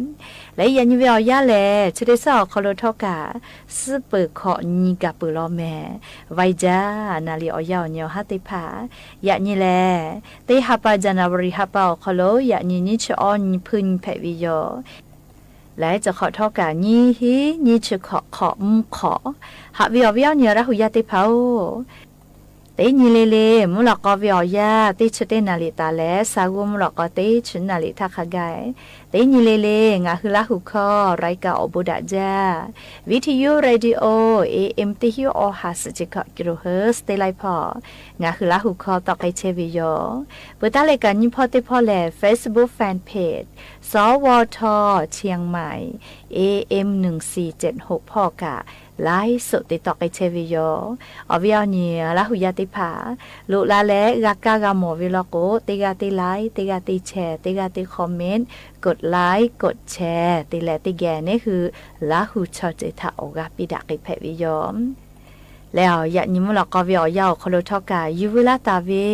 Leh yaꞈ nyi ve awˬ yanˇ lehˬ, chi te ceuˬ awˬ hk'aw lo htawˇ kaꞈ, suhˉ peuˬ hkawꞈ nyi gaˬ peuˬ law mehˍ. Vaiˇ jaˇ naˍ riˍ awˬ yanˇ awˬ nyi awˬ haˉ teˇ hpaˍ, yaꞈ nyi lehˬ, teˇ ha pa January ha pa awˬ hk'aw lo yaꞈ nyi nyiˇ chi awˇ nyi hpuiˇ nyi hpehꞈ ve yoˬ. Leh chi hk'awꞈ htawˇ kaꞈ nyiˇ hinˉ nyiˇ chi hkawꞈ hk'awꞈ mvuhˇ hk'awꞈ. Haꞈ ve awˬ viˉ awˬ nyi Laˇ hu yaˇ teˇ hpaˍ-oˬ, teˇ nyi le le mvuhˇ lawꞈ k'aw ve awˬ yanˇ teˇ chi teˇ naˍ riˍ taˍ leh, sa g'uˇ mvuhˇ lawꞈ k'aw teˇ chi naˍ riˍ htaˇ hk'a gaˬ, teˇ nyi le le ngaˬ hui Laˇ hu hkawˇ รายการ awˬ bon daꞈ jaˇ, Viˉ hti yuˇ radio A M teˇ hinˉ awˬ ha suhˍ chi hkawꞈ kilohertz teˇ laiˉ hpawˇ ngaˬ hui Laˇ hu hkawˇ tawˆ k'ai chehˇ ve yoˬ. Peuˬ taˉ leh kaꞈ nyi hpawˇ teˇ hpawˇ lehˬ, Facebook fan page สวท เชียงใหม่ A M หนึ่งสี่เจ็ดหก hpawˇ kaꞈ ไลฟ์สด te tawˆ k'ai chehˇ ve yoˬ. Awˬ viˉ awˬ nyi Laˇ hu yaˇ teˇ hpaˍ, loꞈ la leh g'a kaˇ g'a mawˬ ve law k'o, teˇ g'aˇ teˇ like, teˇ g'aˇ teˇ share, teˇ g'aˇ teˇ comment, กดไลค์ กดแชร์ te leh teˇ geh neˇ hui Laˇ hu chaw ceuˬ htaꞈ awˬ g'aˇ piˇ daꞈ k'ai hpehꞈ ve yoˬ. Leh awˬ yaꞈ nyi mvuhˇ lawꞈ k'aw ve awˬ yanˇ awˬ hk'aw lo htawˇ kaꞈ yuˬ veu laˇ taˍ ve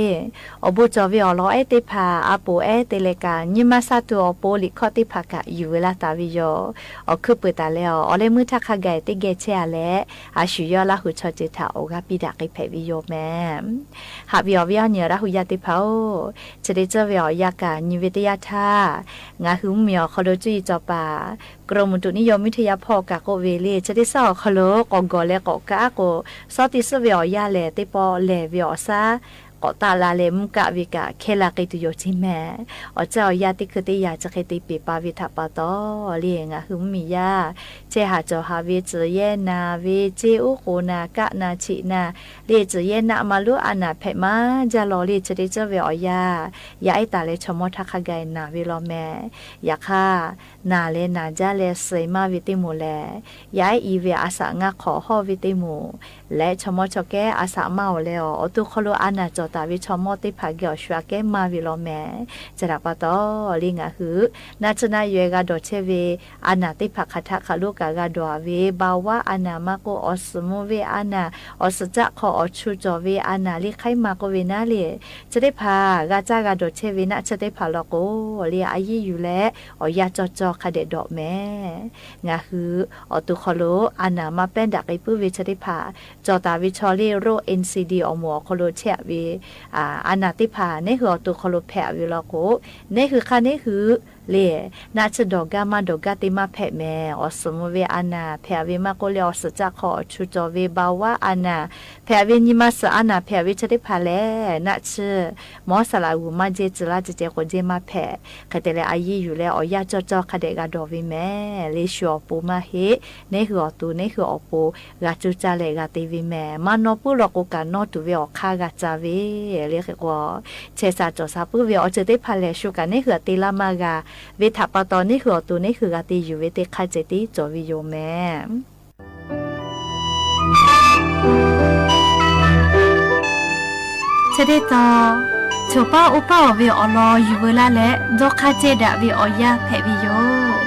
awˬ bon cawˬ ve awˬ lawn ehˉ teˇ hpaˍ a poˍ ehˉ te leh kaꞈ, nyi ma sha tuˬ awˬ pon liꞈ hkawˇ teˇ hpaˍ kaꞈ yuˬ veu laˇ taˍ ve yoˬ. Awˬ hkuiˉ peuˬ taˍ leh awˬ, awˬ leh meuˇ htaˇ hk'a gaˬ teˇ geh chehˇ a leh, a shu yawˇ Laˇ hu chaw ceuˬ htaꞈ awˬ g'aˇ piˇ daꞈ k'ai hpehꞈ ve yoˬ mehˍ. Haꞈ ve awˬ viˉ awˬ nyi Laˇ hu yaˇ teˇ hpaˍ-oˬ, chi te ceuˬ ve awˬ yanˇ kaꞈ nyi ve teˇ yanˇ htaˇ, ngaˬ hui mvuhˇmiˬ awˬ hk'aw lo cuˇ yiˍ cawˬ paˍ กรมอุตุนิยมวิทยา hpawˇ kaꞈ k'oˆ ve le, chi te ceuˬ awˬ hk'aw lo k'awꞈ gawˬ leh k'awꞈ kaˉ k'o, shawˉ teˇ suhˉ ve awˬ yanˇ lehˬ, teˇ pawˆ lehˬ ve awˬ shaˉ k'awꞈ taˆ la leh mvuhˇ kaˆ ve kaꞈ hkehˇ la k'ai tuˬ yoˬ ceˇ mehˍ. Awˬ ceuˬ awˬ yanˇ teˇ hkui teˇ yanˇ chi hk'e te peˬ pa ve htaꞈ pa taw le, ngaˬ hui mvuhˇmiˬ yaˇ chehˇ haˍ cawˬ haˍ ve, tcuhˬ yehˇ naˍ ve, ceˇ uˉ k'oˍ naˍ, kaˆ naˍ, cheꞈ naˍ le, tcuhˬ yehˇ naˆ ma lonˉ a naˍ hpehꞈ maˇ jaˇ law le, chi te ceuˬ ve awˬ yanˇ, yaˇ ehˉ taˍ leh chaw mawˇ htaˇ hk'a gaˬ naˍ ve law mehˍ. Yaꞈ hk'aˇ, naˍ leh naˍ jaˇ leh suh maˇ ve teˇ moˍ lehˬ, yaˇ ehˉ i ve a shaꞈ ngaˇ hk'awꞈ hawˇ ve teˇ moˍ leh chaw mawˇ chaw kehˉ a shaꞈ maˇ awˬ leh awˬ, awˬ to hk'aw lo a naˍ cawˬ taˍ ve chaw mawˇ teˇ hpaˍ geh awˬ shu aꞈ kehˉ maˇ ve law mehˍ. Chi htaꞈ pa taw le, ngaˬ hui naˆ tsuhˇ naˆ yoˬ g'a dawˬ chehˇ ve a naˍ teˇ hpaˍ hk'aˬ htaˆ hk'aˬ lo kaꞈ g'a dawˬ ve, ภาวะ a naˍ maˇ k'oˆ, awˬ suhˍ mvuh ve a naˍ, awˬ suhˍ caˆ hk'aw awˬ chu cawˬ ve a naˍ le hk'aiˉ ma k'oˆ ve naˉ le, chi teˇ hpaˍ g'a caˇ g'a dawˬ chehˇ ve naˆ tsuhˇ teˇ hpaˍ law k'o le, a yiˇ yuˬ leh awˬ yanˇ cawˇ cawˇ hk'a dehꞈ dawꞈ mehˍ. Ngaˬ hui awˬ to hk'aw lo a naˍ maˇ pehˉ daꞈ k'ai puiˉ ve chi teˇ hpaˍ cawˬ taˍ ve chaw le, โรค N C D awˬ moˍ awˬ hk'aw lo chehˇ ve a naˍ teˇ hpaˍ neˇ hui awˬ to hk'aw lo hpehꞈ ve law k'o, neˇ hui hk'aˇ neˇ hui le, naˆ tsuhˇ dawˬ gaˇ maˇ dawˬ gaˇ te maˇ hpehꞈ mehˍ. Awˬ suhˍ mvuh ve a naˍ hpehꞈ ve maˇ k'oˆ leh, awˬ suhˍ caˆ hk'aw awˬ chu cawˬ ve ภาวะ a naˍ hpehꞈ ve, nyi ma suhˍ a naˍ hpehꞈ ve chi teˇ hpaˍ lehˬ, naˆ tsuhˇ mawˉ saˍ laꞈ g'uˬ maˇ jehˇ, tcuh laˇ ceh ceh k'o jehˇ maˇ hpehꞈ. Hk'e te leh a yiˇ yuˬ leh awˬ yanˇ cawˇ cawˇ hk'a dehꞈ g'a dawˬ ve mehˍ. Le shu awˬ pon maˇ heˆ, neˇ hui awˬ to neˇ hui awˬ pon g'a cuˇ caˇ leh g'a te ve mehˍ. Maˇ nawˇ puiˉ law k'o kaꞈ nawˇ tuˬ ve awˬ hk'aˇ g'a ca ve le. Hk'e k'o, chehˇ sha cawˬ sha puiˉ ve awˬ ceuˬ teˇ hpaˍ lehˬ, shu kaꞈ neˇ hui aꞈ te laˇ maˇ g'a ve htaꞈ pa taw, neˇ hui awˬ to neˇ hui g'a te yuˬ ve teˇ hk'aˇ ceh tiˉ cawˬ ve yoˬ mehˍ. Chi teˇ taw, choˬ paˉ oˇ paˉ awˬ ve awˬ lawn yuˬ veu laˇ leh dawˇ hk'aˇ cehˇ daꞈ ve awˬ yanˇ hpehꞈ ve yoˬ.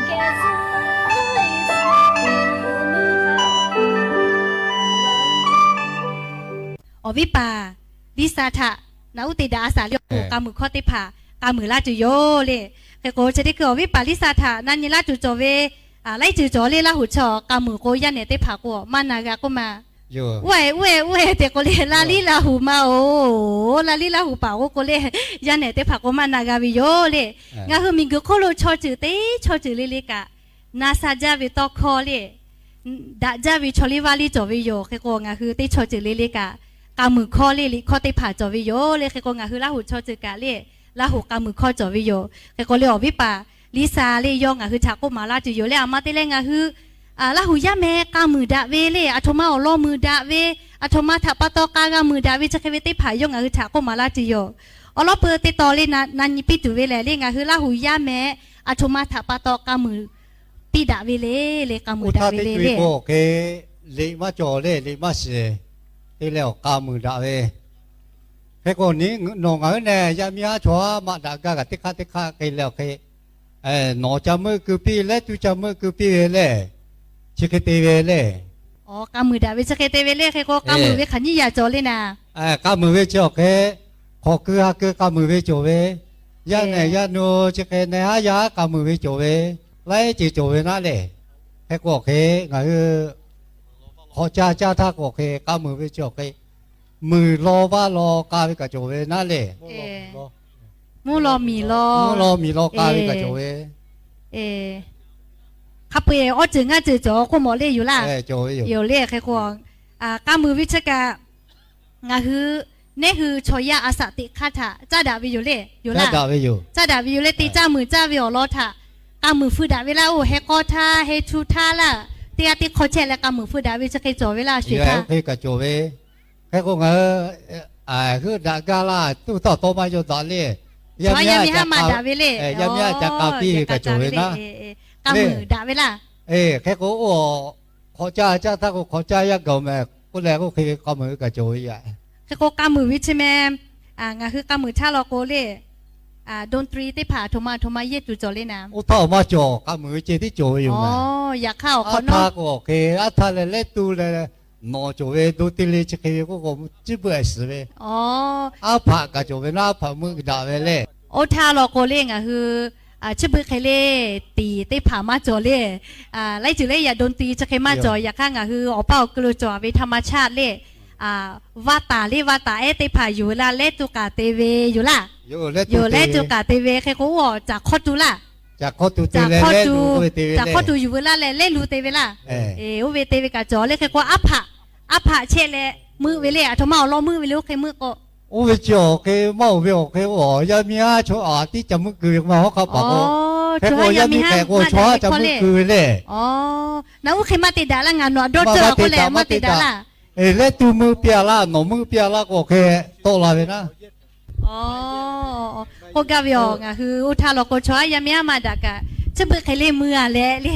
Awˬ viˉ paˍ Liˇsaˍ htaꞈ naꞈ uˉ te daꞈ a shaˍ le awˬ pon k'a muiˬ hkawˇ teˇ hpaˍ k'a muiˬ laˇ tuˬ yoˬ le. Hk'e k'o, chi teˇ hkui awˬ viˉ paˍ Liˇsaˍ htaꞈ na nyi laˇ tuˬ cawˬ ve, laiˉ ceuˬ cawˬ le. Laˇ huˍ chaw k'a muiˬ k'o yaˇ nehˬ teˇ hpaˍ k'o maˇ na g'a k'oˆ ma. Uˉ e uˉ e uˉ e te k'o le, laˇ liˇ laˇ huˍ ma oˬ, laˇ liˇ laˇ huˍ paˍ k'oˆ k'o le, yaˇ nehˬ teˇ hpaˍ k'o maˇ na g'a ve yoˬ le. Ngaˬ hui miˬguiˬ hk'oˆ lo chaw ceuˬ teˇ chaw ceuˬ le le kaꞈ, na sha jaˇ ve tawˇ hkawˇ le, daꞈ jaˇ ve chaw liˇ vaˇ liˇ cawˬ ve yoˬ. Hk'e k'o, ngaˬ hui teˇ chaw ceuˬ le le kaꞈ, k'a muiˬ hkawˇ le liꞈ hkawˇ teˇ hpaˍ cawˬ ve yoˬ le. Hk'e k'o, ngaˬ hui Laˇ huˍ chaw ceuˬ kaꞈ le, Laˇ huˍ k'a muiˬ hkawˇ cawˬ ve yoˬ. Hk'e k'o le, awˬ viˉ paˍ Liˇsaˍ le, yawˇ ngaˬ hui htaꞈ k'oˆ maˍ laˇ tuˬ yoˬ le. A ma te leh ngaˬ hui Laˇ huˍ yaˇ meh k'a muiˬ daꞈ ve le, aˬ htoꞈ ma awˬ lawn muiˬ daꞈ ve, aˬ htoꞈ ma htaꞈ pa taw k'a g'a muiˬ daꞈ ve chi hk'e ve teˇ hpaˍ yawˇ ngaˬ hui htaꞈ k'oˆ maˍ laˇ tuˬ yoˬ. Awˬ lawn peuˬ teˇ taw le, na nyi piˇ tuˬ ve lehˬ le, ngaˬ hui Laˇ huˍ yaˇ meh aˬ htoꞈ ma htaꞈ pa taw k'a muiˬ piˇ daꞈ ve le, le k'a muiˬ daꞈ ve le le. Oˇ htaˇ teˇ co e k'o awˬ hk'e, liꞈ maˇ cawˬ le, liꞈ maˇ shiˍ te leh awˬ k'a muiˬ daꞈ ve. Hk'e k'o, nawˬ ngaˬ hui nehˬ yaˇ miˇ haˉ chaw haˉ maꞈ daꞈ gaˇ kaꞈ teˇ hk'aˇ teˇ hk'aˇ hk'e leh awˬ hk'e nawˬ ca meuˆ keu piˇ, lehˉ tuˇ ca meuˆ keu piˇ ve le. Chi hk'e te ve le. K'a muiˬ daꞈ ve chi hk'e te ve le. Hk'e k'o, k'a muiˬ ve hk'aˬ nyiˇ yaꞈ cawˬ le naˍ. K'a muiˬ ve chi awˬ hk'e, hk'awꞈ keu ha keu k'a muiˬ ve cawˬ ve, yaˇ nehˬ yaˇ nu chi hk'e nehˬ haˉ yaˇ haˉ k'a muiˬ ve cawˬ ve, laiˉ ceuˬ cawˬ ve naˉ le. Hk'e k'o awˬ hk'e, ngaˬ hui hk'awꞈ caˇ caˇ htaˇ k'o awˬ hk'e, k'a muiˬ ve chi awˬ hk'e, muiˬ law vaˇ law k'a ve kaꞈ cawˬ ve naˉ le. Mvuhˇ law miˬ law, mvuhˇ law miˬ law k'a ve kaꞈ cawˬ ve. Hk'a peu-eˬ awˇ ceuˬ ngaˇ ceuˬ cawˬ k'oˆ mawˬ le yoˬ laˇ. Yoˬ le. Hk'e k'o, k'a muiˬ ve chi kaꞈ ngaˬ hui, nehˉ hui chaw yaˇ a shaꞈ teꞈ hk'aˇ htaꞈ caˇ daꞈ ve yoˬ le. Yoˬ laˇ. Caˇ daꞈ ve yoˬ. Caˇ daꞈ ve yoˬ le. Te caˇ muiˬ caˇ ve awˬ lawn htaꞈ k'a muiˬ fui daꞈ ve laˇ. Oˇ heh k'awˇ htaˇ heh chu htaˇ laˇ, teˇ g'aˇ teˇ hk'awˇ chehˇ leh k'a muiˬ fui daꞈ ve chi hk'e cawˬ ve laˇ. Oˇ hk'e kaꞈ cawˬ ve. Hk'e k'o ngaˬ hui heuˆ daꞈ gaˇ laˇ, tuˇ taˇ tawˇ maˇ yaw daꞈ le. Yaˇ miˇ haˉ ca k'a piˇ ve kaꞈ cawˬ ve, yaˇ miˇ haˉ ca k'a piˇ ve kaꞈ cawˬ ve naˉ. K'a muiˬ daꞈ ve laˇ. Hk'e k'o, oˇ hk'awꞈ caˇ caˇ htaˇ k'o, hk'awꞈ caˇ yaˇ gaˬ-oˬ meh k'oˆ leh, oˇ hk'e ve k'a muiˬ ve kaꞈ cawˬ ve yaꞈ. Hk'e k'o, k'a muiˬ ve chi meh, ngaˬ hui k'a muiˬ htaˇ law k'o le, ดนตรี teˇ hpaˍ aˬ htoꞈ ma aˬ htoꞈ ma yehˇ tuˬ cawˬ le naˍ. Oˇ htaˇ awˬ maˇ cawˬ, k'a muiˬ ve ceh tiˉ cawˬ ve yoˬ meh. Aˉ htaˇ k'o awˬ hk'e, aˉ htaˇ leh lehˉ tu leh nawˬ cawˬ ve ดนตรี le chi hk'e ve k'oˆ k'o, chiˇ beuˆ a shiˍ ve. Aˉ hpaꞈ kaꞈ cawˬ ve naˉ, aˉ hpaꞈ meuˆ daꞈ ve le. Oˇ htaˇ law k'o le ngaˬ hui chi beuꞈ hk'e le, tiˍ teˇ hpaˍ maˇ cawˬ le. Laiˉ ceuˬ le yaꞈ ดนตรี chi hk'e maˇ cawˬ. Yaꞈ hk'aˇ ngaˬ hui awˬ paˇ awˬ keu lo cawˬ ve ธรรมชาติ le, vaˇ taˍ le, vaˇ taˍ ehˉ teˇ hpaˍ yuˬ ve laˇ, lehˉ tu k'aˍ te ve yoˬ laˇ. Yoˬ, lehˉ tu k'aˍ te ve. Hk'e k'o, oˇ caˍ hk'awˇ tu laˇ. Caˍ hk'awˇ tu yuˬ ve laˇ leh lehˉ lu te ve laˇ. Oˇ ve te ve kaꞈ cawˬ le. Hk'e k'o, aˉ hpaꞈ, aˉ hpaꞈ chehˇ leh meuˆ ve le, aˬ htoꞈ ma awˬ lawn meuˆ ve le, oˇ hk'e meuˆ k'o. Oˇ ve chi awˬ hk'e maˇ oˬ ve awˬ hk'e, yaˇ miˇ haˉ chaw aꞈ tiˉ ca meuˆ keu ve maˇ hawˉ hk'aˆ paˍ k'o. Hk'e k'o, yaˇ miˇ hk'e k'o chaw haˉ ca meuˆ keu ve le. Naˬ oˇ hk'e maˇ te daꞈ laˇ, ngaˬ nawˬ dawˇ cawˇ k'oˆ leh maˇ te daꞈ laˇ. Lehˉ tu meuˆ piˇ a laˇ, nawˬ meuˆ piˇ a laˇ k'o, hk'e tawˆ la ve naˉ. K'oˆ gaˇ ve yoˬ. Ngaˬ hui oˇ htaˇ law k'o, chaw haˉ yaˇ miˇ haˉ maˇ daꞈ kaꞈ, chi beuꞈ hk'e le mui a leh le,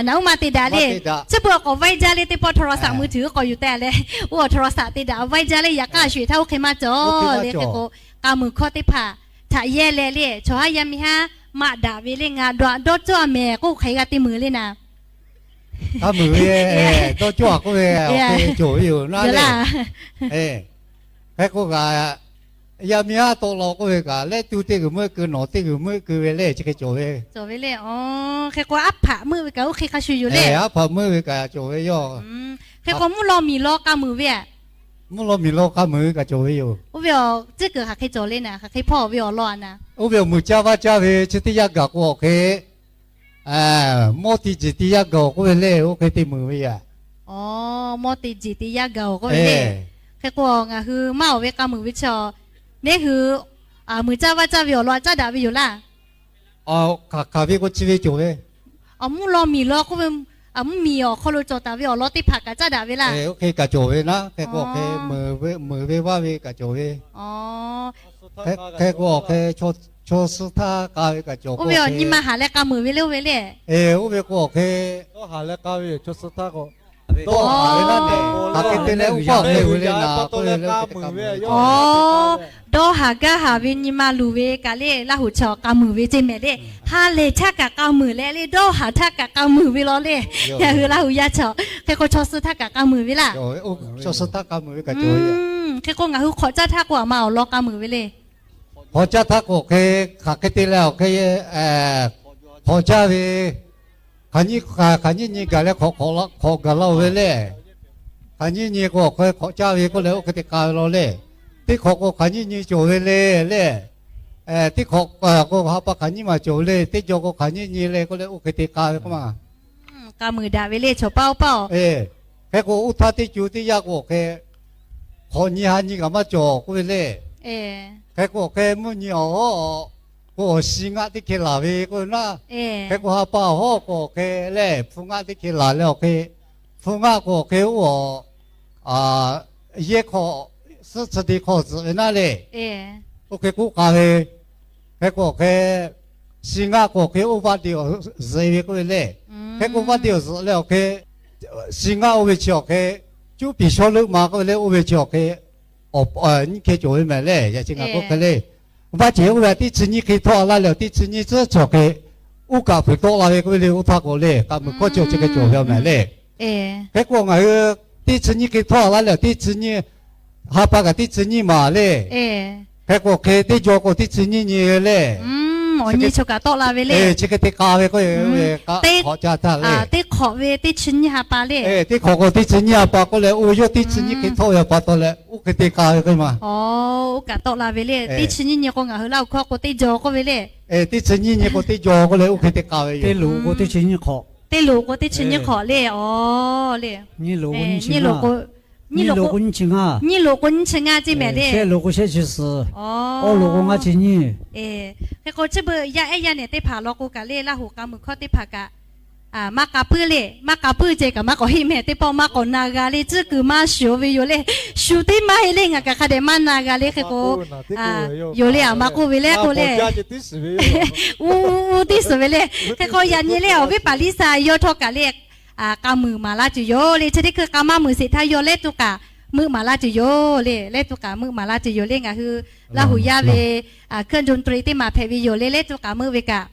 naˬ oˇ maˇ te daꞈ le. Chi beuꞈ awˬ k'awꞈ vaiˇ jaˇ le, teˇ pawˆ โทรศัพท์มือถือ k'awꞈ yuˬ teh leh, oˇ awˬ โทรศัพท์ te daꞈ vaiˇ jaˇ le. Yaꞈ hk'aˇ a sho eˬ htaˇ oˇ hk'e maˇ cawˬ le. Hk'e k'o, k'a muiˬ hkawˇ teˇ hpaˍ htaꞈ yehˇ leh le, chaw haˉ yaˇ miˇ haˉ maꞈ daꞈ ve le, ngaˬ dawˇ cawˇ a mehˍ k'oˆ hk'e g'a te muiˬ le naˍ. K'a muiˬ ve dawˇ cawˇ a k'oˆ ve awˬ hk'e cawˬ ve yoˬ naˉ le. Hk'e k'o kaꞈ, yaˇ miˇ haˉ tawˆ la k'oˆ ve kaꞈ, lehˉ tu teˇ g'uiˬ meuˆ keu, nawˬ teˇ g'uiˬ meuˆ keu ve le, chi hk'e cawˬ ve. Cawˬ ve le. Hk'e k'o, aˉ hpaꞈ meuˆ ve kaꞈ oˇ hk'e hk'a shuˍ yoˬ le. Aˉ hpaꞈ meuˆ ve kaꞈ cawˬ ve yoˬ. Hk'e k'o, mvuhˇ law miˬ law k'a muiˬ ve a. Mvuhˇ law miˬ law k'a muiˬ ve kaꞈ cawˬ ve yoˬ. Oˇ ve awˬ tcuhˉ kuiˬ hk'aˬ hk'e cawˬ le naˍ, hk'aˬ hk'e hpawˇ ve awˬ lawn a naˍ. Oˇ ve awˬ muiˬ caˇ vaˇ caˇ ve chi teˇ yanˇ gaˬ k'o awˬ hk'e, mawˇ te jeˬ te yaˇ gaˬ-oˬ k'oˆ ve le, oˇ hk'e te muiˬ ve yaꞈ. Mawˇ te jeˬ te yaˇ gaˬ-oˬ k'oˆ ve le. Hk'e k'o, ngaˬ hui maˇ awˬ ve k'a muiˬ ve chi a, neˉ hui muiˬ caˇ vaˇ caˇ ve awˬ lawn a caˉ daꞈ ve yoˬ laˇ. Hk'aˬ hk'aˬ ve k'o chi ve cawˬ ve. Mvuhˇ law miˬ law k'oˆ ve, mvuhˇ miˬ awˬ hk'aw lo cawˬ taˍ ve awˬ lawn teˇ hpaˍ kaꞈ caˉ daꞈ ve laˇ. Oˇ hk'e kaꞈ cawˬ ve naˉ. Hk'e k'o, hk'e muiˬ ve vaˇ ve kaꞈ cawˬ ve. Hk'e k'o, hk'e chaw suh htaˇ k'a ve kaꞈ cawˬ k'o, nyi ma haˍ leh k'a muiˬ ve le oˇ ve le. Oˇ ve k'o, hk'e dawˇ haˍ leh k'a ve yoˬ, chaw suh htaˇ k'o. Dawˇ haˍ ve naˉ nehˬ, hk'aˬ hk'e te leh uˉ paˆ hpehꞈ ve le naˍ, k'oˆ ve le, dawˇ haˍ gaˇ haˍ ve nyi ma luˬ ve kaꞈ le, Laˇ huˍ chaw k'a muiˬ ve ceˇ mehˍ le. Ha lehˬ htaˇ kaꞈ k'a muiˬ leh le, dawˇ haˍ htaˇ kaꞈ k'a muiˬ ve law le. Yaˇ hui Laˇ huˍ yaˇ chaw, hk'e k'o chaw suh htaˇ kaꞈ k'a muiˬ ve laˇ. Hk'e k'o ngaˬ hui hk'awꞈ caˇ htaˇ k'o a ma awˬ lawn k'a muiˬ ve le. Hk'awꞈ caˇ htaˇ k'o hk'e, hk'aˬ hk'e te leh awˬ hk'e, hk'awꞈ caˇ ve, hk'aˬ nyiˇ, hk'aˬ nyiˇ nyi gaˬ leh hk'awꞈ gaˬ la-oˬ ve le. Hk'aˬ nyiˇ nyi k'o awˬ hk'e hk'awꞈ caˇ ve k'oˆ leh oˇ hk'e te k'a ve law le. Teˇ hk'awꞈ k'o hk'aˬ nyiˇ nyi cawˬ ve le le. Teˇ hk'awꞈ k'o ha pa hk'aˬ nyiˇ maˬ cawˬ ve le. Teˇ jaw k'o hk'aˬ nyiˇ nyi le k'oˆ leh oˇ hk'e te k'a ve k'oˆ ma. K'a muiˬ daꞈ ve le chaw paˇ oˇ paˇ-oˬ. Hk'e k'o, oˇ htaˇ teˇ co teˇ yanˇ k'o awˬ hk'e, hk'awꞈ nyi ha nyi kaꞈ maˇ cawˬ k'oˆ ve le. Hk'e k'o awˬ hk'e mvuhˇ nyi awˬ k'o, shi ngaˆ teˇ hkeh laˬ ve k'oˆ ve naˆ. Hk'e k'o, ha pa hawˉ k'o awˬ hk'e lehˬ, hpu ngaˆ teˇ hkeh laˬ leh awˬ hk'e, hpu ngaˆ k'o awˬ hk'e oˇ, yehˇ hk'aw suhˆ tcuh te hk'aw zuhꞈ ve naˆ le. Oˇ hk'e k'oˆ k'a ve, hk'e k'o awˬ hk'e, shi ngaˆ k'o awˬ hk'e oˇ vaˇ te awˬ zuhꞈ ve k'oˆ ve le. Hk'e k'o vaˇ te awˬ zuhꞈ leh awˬ hk'e, shi ngaˆ oˇ ve chi awˬ hk'e, cuˉ piˍ shawˉ leuˆ ma k'oˆ ve le, oˇ ve chi awˬ hk'e, nyiˇ hkeh cawˬ ve mehˍ le, yaꞈ chi ngaˬ k'oˆ hk'e le. Vaˇ ceuˬ oˇ ve teˇ chi nyiˇ hk'e htawˇ a laˇ leh, teˇ chi nyiˇ tcuhˉ chi awˬ hk'e, oˇ kaꞈ peuˬ tawˆ la ve k'oˆ ve le, oˇ htaˇ k'o le, kaꞈ muiˬ hkawˇ chi awˬ chi hk'e cawˬ ve mehˍ le. Hk'e k'o ngaˬ hui teˇ chi nyiˇ hk'e htawˇ a laˇ leh, teˇ chi nyiˇ, ha pa kaꞈ teˇ chi nyiˇ maˬ le. Hk'e k'o hk'e teˇ jaw k'o teˇ chi nyiˇ nyi le. Chi hk'e te k'a ve k'o, teˇ hk'awꞈ ve teˇ chi nyiˇ ha pa le. Teˇ hk'awꞈ k'o teˇ chi nyiˇ ha pa k'oˆ leh, oˇ ve yawˇ teˇ chi nyiˇ hk'e htawˇ ve pa taw leh, oˇ hk'e te k'a ve k'o ma. Oˇ kaꞈ tawˆ la ve le. Teˇ chi nyiˇ nyi k'o ngaˬ hui Laˇ huˍ hkawˇ k'o teˇ jaw k'oˆ ve le. Teˇ chi nyiˇ nyi k'o teˇ jaw k'oˆ leh oˇ hk'e te k'a ve yoˬ. Teˇ loˍ k'o teˇ chi nyiˇ hk'awꞈ le. Aw le. Nyiˇ loˍ k'o nyiˇ chi ngaˇ. Nyiˇ loˍ k'o nyiˇ chi ngaˇ ceˇ mehˍ le. Shehˆ loˍ k'o shehˆ chi suhˍ. Oˇ loˍ k'o ngaˇ chi nyiˇ. Hk'e k'o chi beuꞈ yaˇ ehˉ yaˇ nehˬ teˇ hpaˍ law k'o kaꞈ le, Laˇ huˍ k'a muiˬ hkawˇ teˇ hpaˍ kaꞈ maˇ k'a puiˉ le. Maˇ k'a puiˉ ceh kaꞈ maˇ k'awꞈ heˆ mehˍ. Teˇ pawˆ maˇ k'awꞈ na g'a le. Tcuhˉ kuiˬ maˇ shuˍ ve yoˬ le. Shu teˇ maˇ heˆ le. Ngaˬ kaꞈ hk'a dehꞈ maˇ na g'a le. Hk'e k'o, yoˬ le, a maˇ k'oˆ ve le k'o le, uˉ uˉ tiˉ suhˍ ve le. Hk'e k'o yaꞈ nyi le, awˬ viˉ paˍ Liˇsaˍ yawˇ htawˇ kaꞈ le, k'a muiˬ maˍ laˇ tuˬ yoˬ le. Chi teˇ hkui k'a maˇ muiˬ sheˍ htaˇ yawˇ leh tuˬ kaꞈ meuˆ maˍ laˇ tuˬ yoˬ le. Leh tuˬ kaꞈ meuˆ maˍ laˇ tuˬ yoˬ le. Ngaˬ hui Laˇ huˍ yaˇ ve เครื่องดนตรี teˇ maˬ hpehꞈ ve yoˬ le. Leh tuˬ kaꞈ meuˆ ve kaꞈ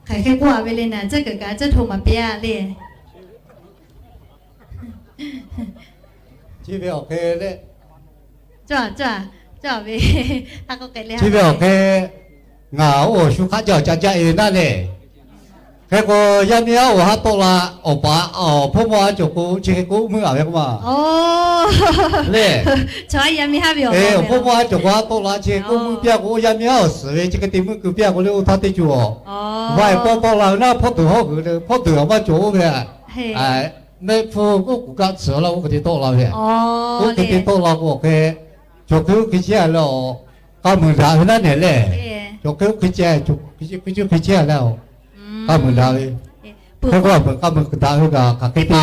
Hk'aˬ hk'e k'oˆ a ve le naˬ, tcuhˉ kuiˬ kaꞈ tcuhˉ hto maˍ piˇ a le. Chi ve awˬ hk'e le, chi ve awˬ hk'e ngaˬ oˇ awˬ shu hk'aˆ jaˇ awˬ ca jaˇ e ve naˆ le. Hk'e k'o, yaˇ miˇ haˉ oˬ haˉ tawˆ la, awˬ paˍ awˬ hpawˇ mawˇ haˉ cawˬ k'o, chi hk'e k'oˆ meuˆ a ve k'oˆ ma le. Awˬ hpawˇ mawˇ haˉ cawˬ k'o haˉ tawˆ la, chi hk'e k'oˆ meuˆ piˇ a k'o, yaˇ miˇ haˉ awˬ suhˍ ve chi hk'e te meuˆ keu piˇ a k'o le, oˇ htaˇ teˇ ceuˬ awˬ vaˇ e pawˇ tawˆ la ve naˆ, hpawˇ deuˬ hawˉ g'uiˬ le, hpawˇ deuˬ a maˇ cawˬ oˇ ve, mehˆ hpfuhˇ oˉ k'oˍ kaˆ tsuhꞈ laˇ, oˇ hk'e te tawˆ la ve. Oˇ hk'e te tawˆ la k'o awˬ hk'e, cawˬ hk'e oˇ hk'e chehˇ a leh, k'a muiˬ daꞈ ve naˆ nehˬ le. Cawˬ hk'e oˇ hk'e chehˇ, cawˬ hk'e oˇ hk'e chehˇ a leh, k'a muiˬ daꞈ ve. Hk'e k'o, a muiˬ k'a muiˬ daꞈ ve kaꞈ hk'aˬ hk'e te,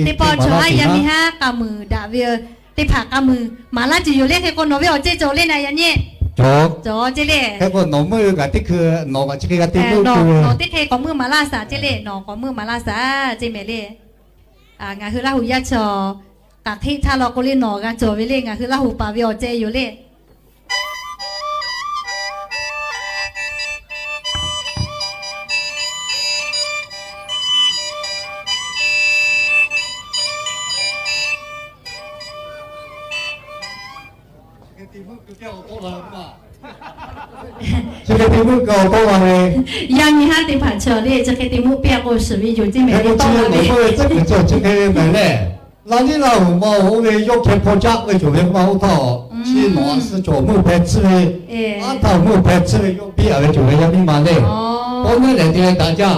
teˇ pawˆ chaw haˉ yaˇ miˇ haˉ k'a muiˬ daꞈ ve, teˇ hpaˍ k'a muiˬ maˍ laˇ tuˬ yoˬ le. Hk'e k'o nawˬ ve awˬ cehˇ cawˬ le naˬ yaꞈ nyi. Cawˬ cawˬ ceˇ le. Hk'e k'o nawˬ meuˆ ve kaꞈ teˇ hkui nawˬ kaꞈ chi hk'e g'a te meuˆ keu ve. Nawˬ teˇ hk'e k'awꞈ meuˆ maˍ laˇ shaˍ ceˇ le. Nawˬ k'awꞈ meuˆ maˍ laˇ shaˍ ceˇ mehˍ le. Ngaˬ hui Laˇ huˍ yaˇ chaw k'aˬ hk'e htaˇ law k'o le nawˬ g'a cawˬ ve le. Ngaˬ hui Laˇ huˍ paˍ ve awˬ cehˇ yoˬ le. Chi hk'e te meuˆ keu awˬ tawˆ la ve, yaˇ miˇ haˉ teˇ hpaˍ chaw le, chi hk'e te meuˆ piˇ a k'o shiˍ ve yoˬ ceˇ mehˍ le. Tawˆ la ve tcuhˉ kuiˬ cawˬ chi hk'e ve mehˍ le. Laˇ liˉ Laˇ huˍ ma oˇ ve yawˇ hkeh hpaw caˆ ve cawˬ ve k'oˆ ma oˇ htaˇ, chi nawˬ a suh cawˬ meuˆ hpeh tsuhˇ ve, aˉ htaˇ meuˆ hpeh tsuhˇ ve yawˇ piˇ a ve cawˬ ve yaˇ miˇ ma le. Pawˇ neˉ lehˬ te leh daꞈ jaˇ.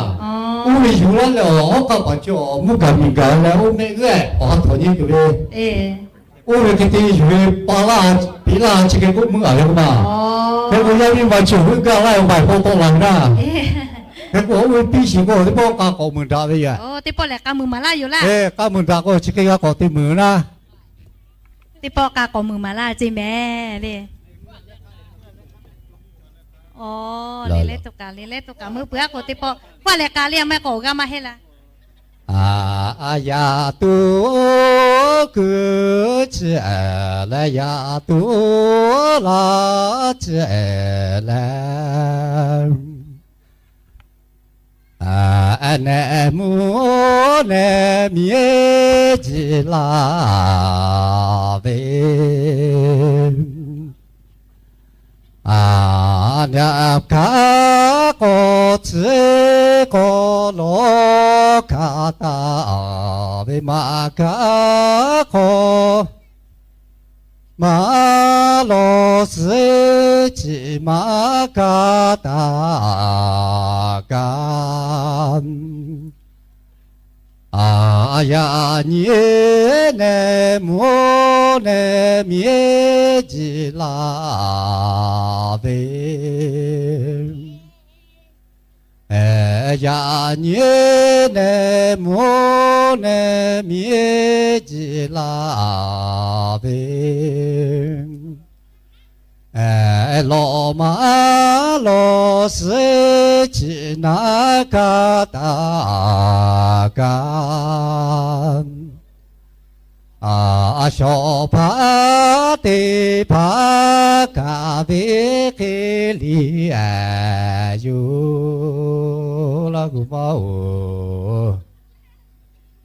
Oˇ ve yuˬ laˇ leh awˬ hawˉ hk'aˆ paˍ chi awˬ meuˇ gaˬ miˬ gaˬ leh oˇ mehˆ g'uˇ-eh awˬ ha htawnˍ nyi tuˬ ve. Oˇ ve hk'e te yuˬ ve pa laˇ, piˇ laˇ chi hk'e k'oˆ meuˆ a ve k'oˆ ma. Hk'e k'o yaˇ miˇ ma chi awˬ heuˆ gaˇ laˇ ve ma hpawˇ tawˆ la ve naˆ. Hk'e k'o oˇ ve piˇ shiˍ k'o teˇ pawˆ k'a k'awꞈ muiˬ daꞈ ve yoˬ. Teˇ pawˆ lehˬ k'a muiˬ maˍ laˇ yoˬ laˇ. K'a muiˬ daꞈ k'o chi hk'e g'a k'awꞈ te muiˬ ve naˆ. Teˇ pawˆ k'a k'awꞈ muiˬ maˍ laˇ ceˇ mehˍ le. Aˬ, le leh to kaꞈ, le leh to kaꞈ meuˆ peuˬ a k'o teˇ pawˆ, hk'aˬ lehˬ k'a le a ma k'awꞈ g'a maˇ heˆ laˇ. A yaꞈ tuˬ kuiˬ chi leh yaꞈ tuˬ laˇ chi leh, a nehˬ mvuhˇ nehˬ miˬ jiˆ laˇ ve, a Nyaꞈ hkaˉ k'awꞈ tcuhˉ k'awꞈ lawˬ hkanˍ taˍ ve maˇ hkaˉ hk'awꞈ, maˇ lawˬ suhˉ chi maˇ hkanˍ taˍ kaꞈ, a yaꞈ nyi nehˬ mvuhˇ nehˬ miˬ jiˆ laˇ ve, yaꞈ nyi nehˬ mvuhˇ nehˬ miˬ jiˆ laˇ ve, lawˬ maˇ lawˬ suhˉ chi naˉ hkanˍ taˍ kaꞈ, a shawˍ hpaˇ teˇ hpaˍ kaꞈ ve hk'e liꞈ yoˬ laˇ gu maˇ oˬ.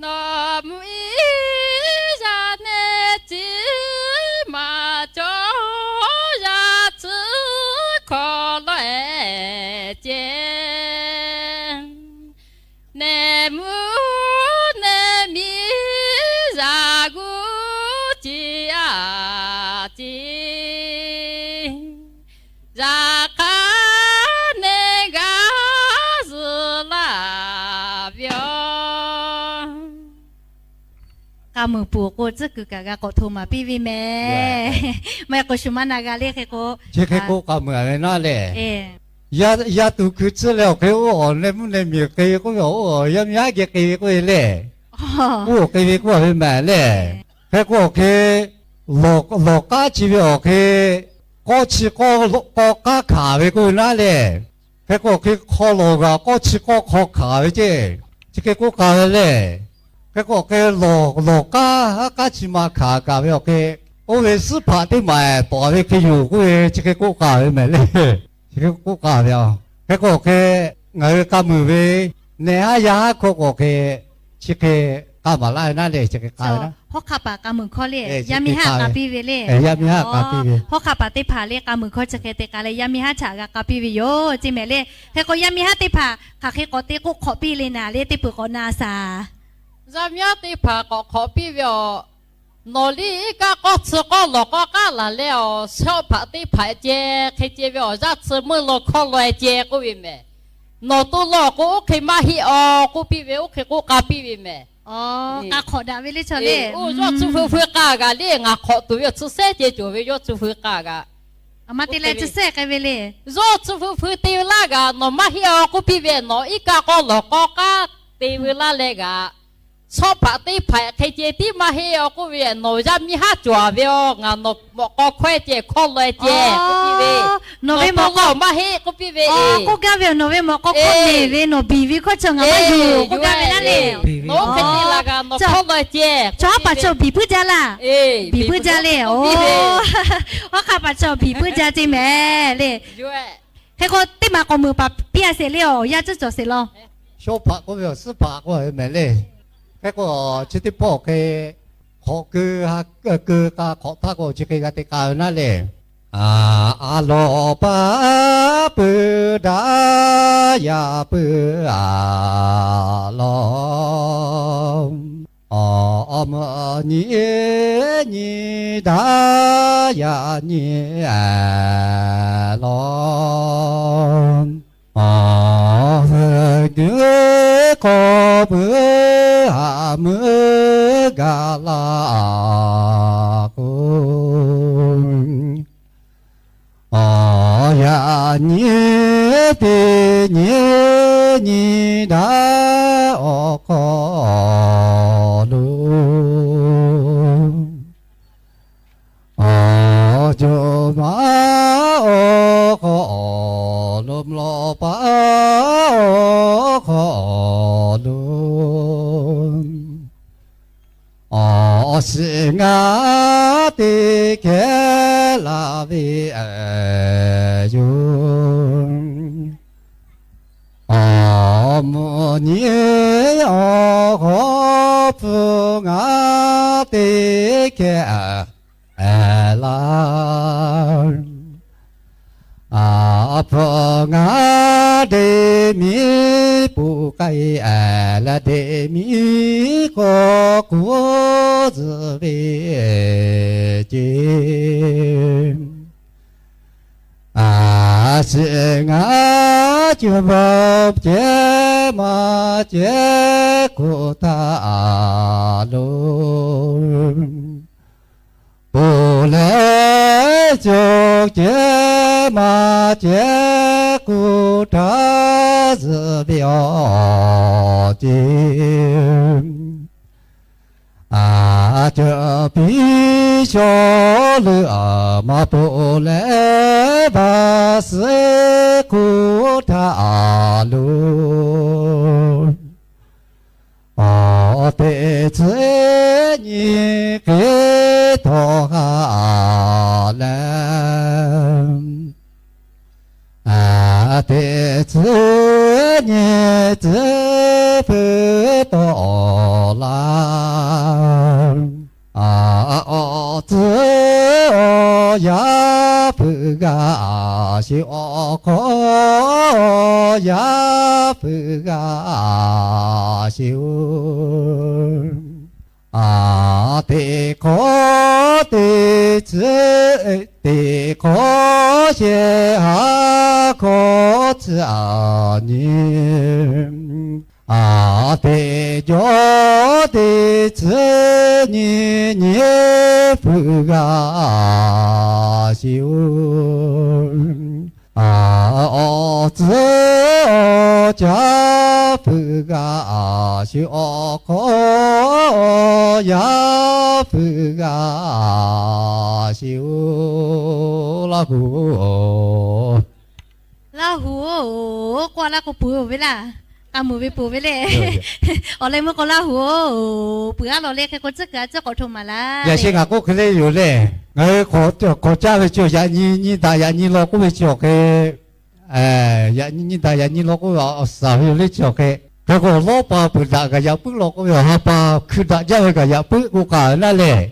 Nawˬ mvuhˇ iˉ yaˇ nehˬ chi maˇ cawˬ, yaˇ tcuhˉ hkawˇ lawˬ ehˍ ceh, nehˬ mvuhˇ nehˬ miˬ yaꞈ gu ce a ce, yaꞈ hk'aˇ nehˬ g'a zuhˬ laˇ ve yoˬ. K'a muiˬ puˬ k'o tcuhˉ kuiˬ kaꞈ g'a k'awꞈ hto maˍ piˇ ve mehˍ. Maˇ heˆ k'o shu maˇ na g'a le hk'e k'o, chi hk'e k'oˆ k'a muiˬ ve naˉ lehˬ, yaˇ tuˬ hkui tcuhˉ leh awˬ hk'e oˇ awˬ nehˬ mvuhˇ nehˬ miˬ hk'e k'oˆ ve, oˇ yaˇ miˇ haˉ geh hk'e ve k'oˆ ve lehˬ, oˇ awˬ hk'e ve k'oˆ ve mehˍ lehˬ. Hk'e k'o awˬ hk'e lawˬ k'aˉ chi ve awˬ hk'e, k'awˇ chi k'awˇ k'awˇ k'aˉ hkanˍ ve k'oˆ ve naˉ lehˬ, hk'e k'o awˬ hk'e hk'aw lawˬ g'aꞈ k'awˇ chi k'awˇ hk'aw hkanˍ ve ceˇ, chi hk'e k'oˆ k'a ve lehˬ. Hk'e k'o awˬ hk'e lawˬ k'aˉ haˉ k'aˉ chi ma hkanˍ kaꞈ ve awˬ hk'e, oˇ ve suhˉ hpaꞈ teˇ maˬ tawˍ ve hk'e yoˬ k'oˆ ve chi hk'e k'oˆ k'a ve mehˍ lehˬ. Chi hk'e k'oˆ k'a ve, hk'e k'o awˬ hk'e ngaˬ hui k'a muiˬ ve nehˬ haˉ yaˇ haˉ hkawˇ k'o awˬ hk'e chi hk'e k'a maˍ laˇ ve naˉ lehˬ, chi hk'e k'a ve naˉ. Hawˉ hk'aˇ paˍ k'a muiˬ hkawˇ le, yaˇ miˇ haˉ k'a piˇ ve le. Yaˇ miˇ haˉ k'a piˇ ve, hawˉ hk'aˇ paˍ teˇ hpaˍ le k'a muiˬ hkawˇ chi hk'e te k'a leh yaˇ miˇ haˉ htaꞈ g'a k'a piˇ ve yoˬ ceˇ mehˍ le. Hk'e k'o yaˇ miˇ haˉ teˇ hpaˍ hk'aˬ hk'e k'awꞈ te k'oˆ hk'awꞈ piˇ le naˍ le, teˇ peuˬ k'awꞈ na shaˍ. Yaˇ miˇ haˉ teˇ hpaˍ k'awꞈ hk'awꞈ piˇ ve yoˬ. Nawˬ liˇ iˉ kaˆ k'awˇ tsuhˇ k'awˇ lawˬ k'awˇ k'aˉ laˬ leh awˬ shawˉ hpaꞈ teˇ hpaˍ ceh hk'e ceh ve awˬ yaˇ tsuhˇ meuˇ lo hkawˇ law ceh k'oˆ ve mehˍ. Nawˬ to law k'o oˇ hk'e maˇ heˆ aw k'oˆ piˇ ve, oˇ hk'e k'oˆ k'a piˇ ve mehˍ. K'a hk'awꞈ daꞈ ve le chaw le. Oˇ yawˇ tsuhˇ feu feu k'a g'a le, ngaˬ hk'awꞈ tuˬ ve awˬ tsuhˇ sehˉ ceh cawˬ ve yawˇ tsuhˇ feu k'a g'a. A ma te leh tsuhˇ sehˉ k'ai ve le. Yawˇ tsuhˇ feu feu te ve laˇ g'a, nawˬ maˇ heˆ aw k'oˆ piˇ ve, nawˬ iˉ kaˆ k'awˇ lawˬ k'awˇ k'aˉ te ve laˇ leh g'a. Shawˉ hpaꞈ teˇ hpaˍ hk'e ceh tiˉ maˇ heˆ aw k'oˆ ve, nawˬ yaˇ miˇ haˉ cawˬ ve aw, ngaˬ nawˬ mawꞈ k'aw hkawehˇ ceh hkawˇ law ceh k'oˆ piˇ ve. Nawˬ ve mawꞈ k'aw maˇ heˆ k'oˆ piˇ ve. K'oˆ gaˇ ve, nawˬ ve mawꞈ k'aw hkawˇ ne ve nawˬ biˬ ve hkawˇ chi ngaˬ maˇ yuˬ k'oˆ gaˇ ve naˉ le. Nawˬ hk'e te laˬ g'a, nawˬ hkawˇ law ceh. Chaw haˉ paˍ chaw biˬ puiˉ jaˇ laˇ. Biˬ puiˉ jaˇ le. Hawˉ hk'aˇ paˍ chaw biˬ puiˉ jaˇ ceˇ mehˍ le. Hk'e k'o teˇ maˬ k'awꞈ muiˬ paˍ piˇ a sheˍ le, awˬ yaˇ cuˉ cawˬ sheˍ law. Shawˉ hpaꞈ k'oˆ ve awˬ suhˉ hpaꞈ k'oˆ ve mehˍ le. Hk'e k'o chi teˇ pawˆ awˬ hk'e hk'awꞈ keu ha keu k'a hk'awꞈ htaˇ k'o chi hk'e g'a te k'a ve naˉ le. A lawˬ paˉ peuˬ daꞈ yaꞈ peuˬ a lawˬ. Awˬ mvuhˇ nyi nyi daꞈ yaꞈ nyi lawˬ. Awˬ hui g'uiˬ k'awꞈ meuˇ haꞈ meuˇ gaˬ la k'o, awˬ yaꞈ nyi teˇ nyi nyi daꞈ awˬ hk'aw lo, awˬ jawˇ ma awˬ hk'aw lo, mvuhˇ lawꞈ paˉ awˬ hk'aw lo, awˬ shiˍ ngaˬ teˇ hkeh laˬ ve yoˬ. Awˬ mvuhˇ nyi awˬ hk'aw pfuhˇ ngaˬ teˇ hkeh laˬ. A hpu ngaˬ deˇ miˉ puˬ k'ai leh, deˇ miˉ k'awꞈ k'oˆ zuhꞈ ve ceˇ. A shiˍ ngaˬ cuˬ bvuhꞈ cehˇ maˇ cehˇ kuˬ htaˇ lo, ponˬ leh cawˬ cehˇ maˇ cehˇ kuˬ htaˇ zuhꞈ ve awˬ ceˇ. A cawˬ piˇ shawˉ leuˆ maˇ ponˬ leh, vaꞈ suhˉ kuˬ htaˇ lo, awˬ teꞈ tcuhˉ nyi k'e htawˇ ha leh, teꞈ tcuhˉ nyi tcuhˉ peuˬ tawˆ laˇ. Awˬ tcuhˉ awˬ yaˇ peuˬ g'a sheˍ, awˬ hkawˇ awˬ yaˇ peuˬ g'a sheˍ oˬ. A teꞈ hkawˇ teˇ tcuhˉ, teꞈ hkawˇ shehˍ haˉ hkawˇ tcuhˉ aˬ nyi, a teꞈ jawˇ teˇ tcuhˉ nyi nyi peuˬ g'a sheˍ oˬ. Awˬ tcuhˉ awˬ caˉ peuˬ g'a sheˍ, awˬ hkawˇ awˬ yaˇ peuˬ g'a sheˍ oˬ. Laˇ hu oˬ, Laˇ hu oˬ, k'oˆ laˇ k'o peuˬ ve laˇ, k'a muiˬ ve peuˬ ve le. Awˬ leh meuˇ k'o Laˇ hu oˬ, peuˬ aˉ lawˬ le hk'e k'o tcuhˉ kuiˬ a tcuhˉ k'awꞈ hto maˍ laˇ. Yaꞈ sheh ngaˬ k'oˆ hk'e le yoˬ le. Ngaˬ hui hk'awꞈ caˇ ve chi yaꞈ nyi nyi daꞈ yaꞈ nyi law k'oˆ ve chi awˬ hk'e, yaꞈ nyi nyi daꞈ yaꞈ nyi law k'oˆ ve awˬ suhˍ ve yoˬ le chi awˬ hk'e. Hk'e k'o lawˉ pa peuˬ daꞈ kaꞈ yaꞈ puiˉ law k'oˆ ve awˬ ha pa hkui daꞈ jaˇ ve kaꞈ yaꞈ puiˉ k'oˆ k'a ve naˉ lehˬ,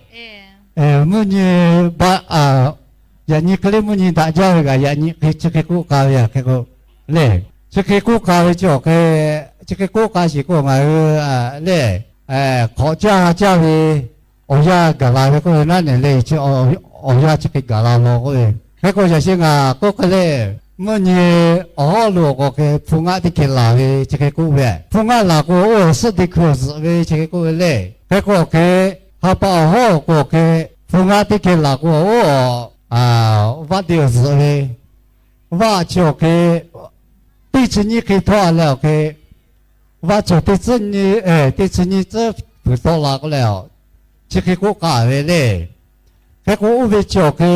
mvuhˇ nyi ba, yaꞈ nyi hk'e le mvuhˇ nyi daꞈ jaˇ ve kaꞈ yaꞈ nyi hk'e chi hk'e k'oˆ k'a ve yaꞈ hk'e k'o le, chi hk'e k'oˆ k'a ve chi awˬ hk'e, chi hk'e k'oˆ k'a sheˍ k'o ngaˬ hui le, hk'awꞈ caˇ caˇ ve awˬ yanˇ gaˬ la ve k'oˆ ve naˉ nehˬ le, awˬ yanˇ chi hk'e gaˬ la law k'oˆ ve. Hk'e k'o yaꞈ sheh ngaˬ k'oˆ hk'e le, mvuhˇ nyi awˬ hawˉ lo k'awꞈ hk'e hpu ngaˆ teˇ hkeh laˬ ve chi hk'e k'oˆ ve, hpu ngaˆ laˬ k'o oˇ awˬ suhˉ teˇ hkui awˬ zuhꞈ ve chi hk'e k'oˆ ve le. Hk'e k'o awˬ hk'e ha pa awˬ hawˉ k'o awˬ hk'e hpu ngaˆ teˇ hkeh laˬ k'o oˇ vaˆ te awˬ zuhꞈ ve, vaˆ chi awˬ hk'e teˇ chi nyiˇ hk'e htawˇ a leh awˬ hk'e, vaˆ cawˬ teˇ tcuhˉ nyi, teˇ chi nyi tcuhˉ peuˬ tawˆ la k'oˆ leh, chi hk'e k'oˆ k'a ve le. Hk'e k'o oˇ ve chi awˬ hk'e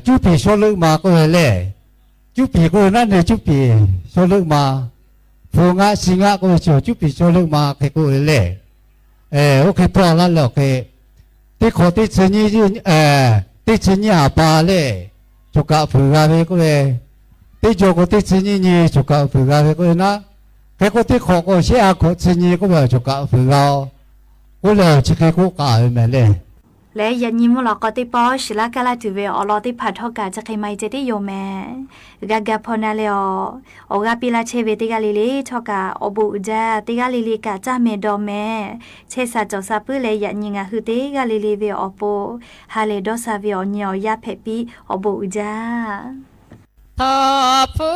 cuˇ piˍ shawˉ leuˆ ma k'oˆ ve le. Cuˇ piˍ k'oˆ ve naˉ nehˬ cuˇ piˍ shawˉ leuˆ ma, hpu ngaˆ shi ngaˆ k'oˆ ve chi cuˇ piˍ shawˉ leuˆ ma hk'e k'oˆ ve le. Oˇ hk'e htawˇ laˇ leh awˬ hk'e, teˇ hk'awꞈ teˇ chi nyiˇ, teˇ chi nyiˇ aˍ pa le, choˬ kaꞈ fuiˍ g'a ve k'oˆ ve, teˇ jaw k'o teˇ chi nyiˇ nyi choˬ kaꞈ fuiˍ g'a ve k'oˆ ve naˉ, hk'e k'o teˇ hk'awꞈ k'o shehˆ ha hkawꞈ chi nyi k'oˆ ve choˬ kaꞈ fuiˍ g'a oˬ k'oˆ leh chi hk'e k'oˆ k'a ve mehˍ le. Leh yaꞈ nyi mvuhˇ lawꞈ k'aw teˇ pawˆ shiˍ laˇ kaˇ laˇ tuˬ ve awˬ lawn teˇ hpaˍ htawˇ kaꞈ chi hk'e maˇ heˆ ceh tiˉ yoˬ mehˍ. G'a ga hpaw na leh awˬ, awˬ g'aˇ piˇ laˇ chehˇ ve teˇ g'aˇ le le htawˇ kaꞈ awˬ bon uiˍ jaˇ. Teˇ g'aˇ le le kaꞈ caˇ mehˍ dawˬ mehˍ, chehˇ sha cawˬ sha puiˉ leh yaꞈ nyi ngaˬ hui teˇ g'aˇ le le ve awˬ pon ha lehˬ dawˇ sha ve awˬ nyi awˬ yanˇ hpehꞈ piˇ awˬ bon uiˍ jaˇ. Htaꞈ hpu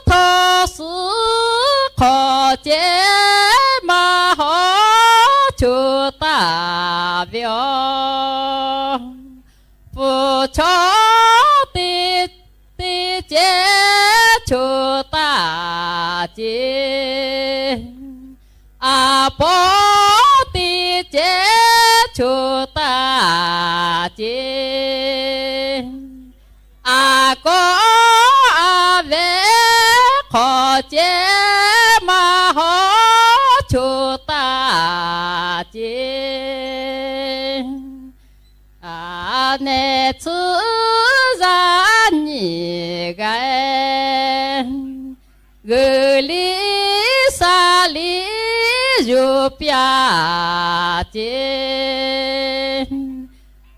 htaꞈ suhˉ hk'awꞈ cehˉ maˇ hawˉ choˬ taˍ ve awˬ, pfuhˍ chaw teˇ teˇ cehˉ choˬ taˍ ceˇ, aˬ pawˉ teˇ cehˉ choˬ taˍ ceˇ, aˬ kawˉ aˬ vehˉ hk'awꞈ cehˉ maˇ hawˉ choˬ taˍ ceˇ. Aˬ nehˬ tcuhˉ yaˇ nyi g'a, g'uiˬ liˇ sha liˇ yuˬ pyaˍ ceˇ,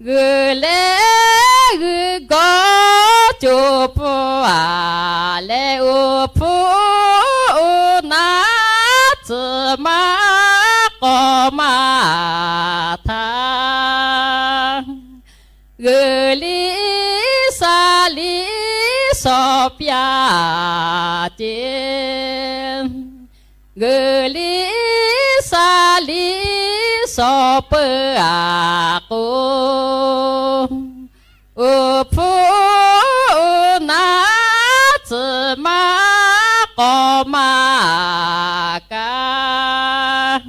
g'uiˬ leh g'uiˬ gawˇ coˬ leh, uˉ hpu uˉ naˉ tcuhˍ maˇ k'awꞈ maˇ htaˇ, g'uiˬ liˇ saˍ liˇ shawˍ piˇ-a ce. G'uiˬ liˇ saˍ liˇ shawˍ peuˬ-a k'o, uˉ hpu uˉ naˉ tcuhˍ maˇ k'awꞈ maˇ kaꞈ,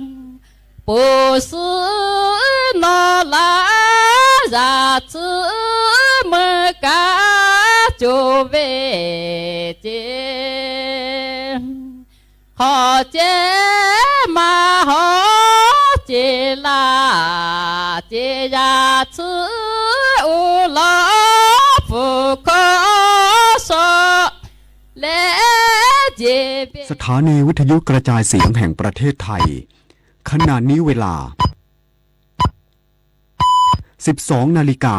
poˬ suhˉ nawˬ laˇ yaꞈ tcuhˉ meuˇ kaꞈ coˬ ve ce. Hk'awꞈ ceh maˇ hawˉ ce laˇ ce, yaꞈ tcuhˉ uˉ lawˉ pfuhˍ hkawˇ shaw leh jeˬ ve สถานีวิทยุกระจายเสียงแห่งประเทศไทย ขณะนี้เวลา สิบสองนาฬิกา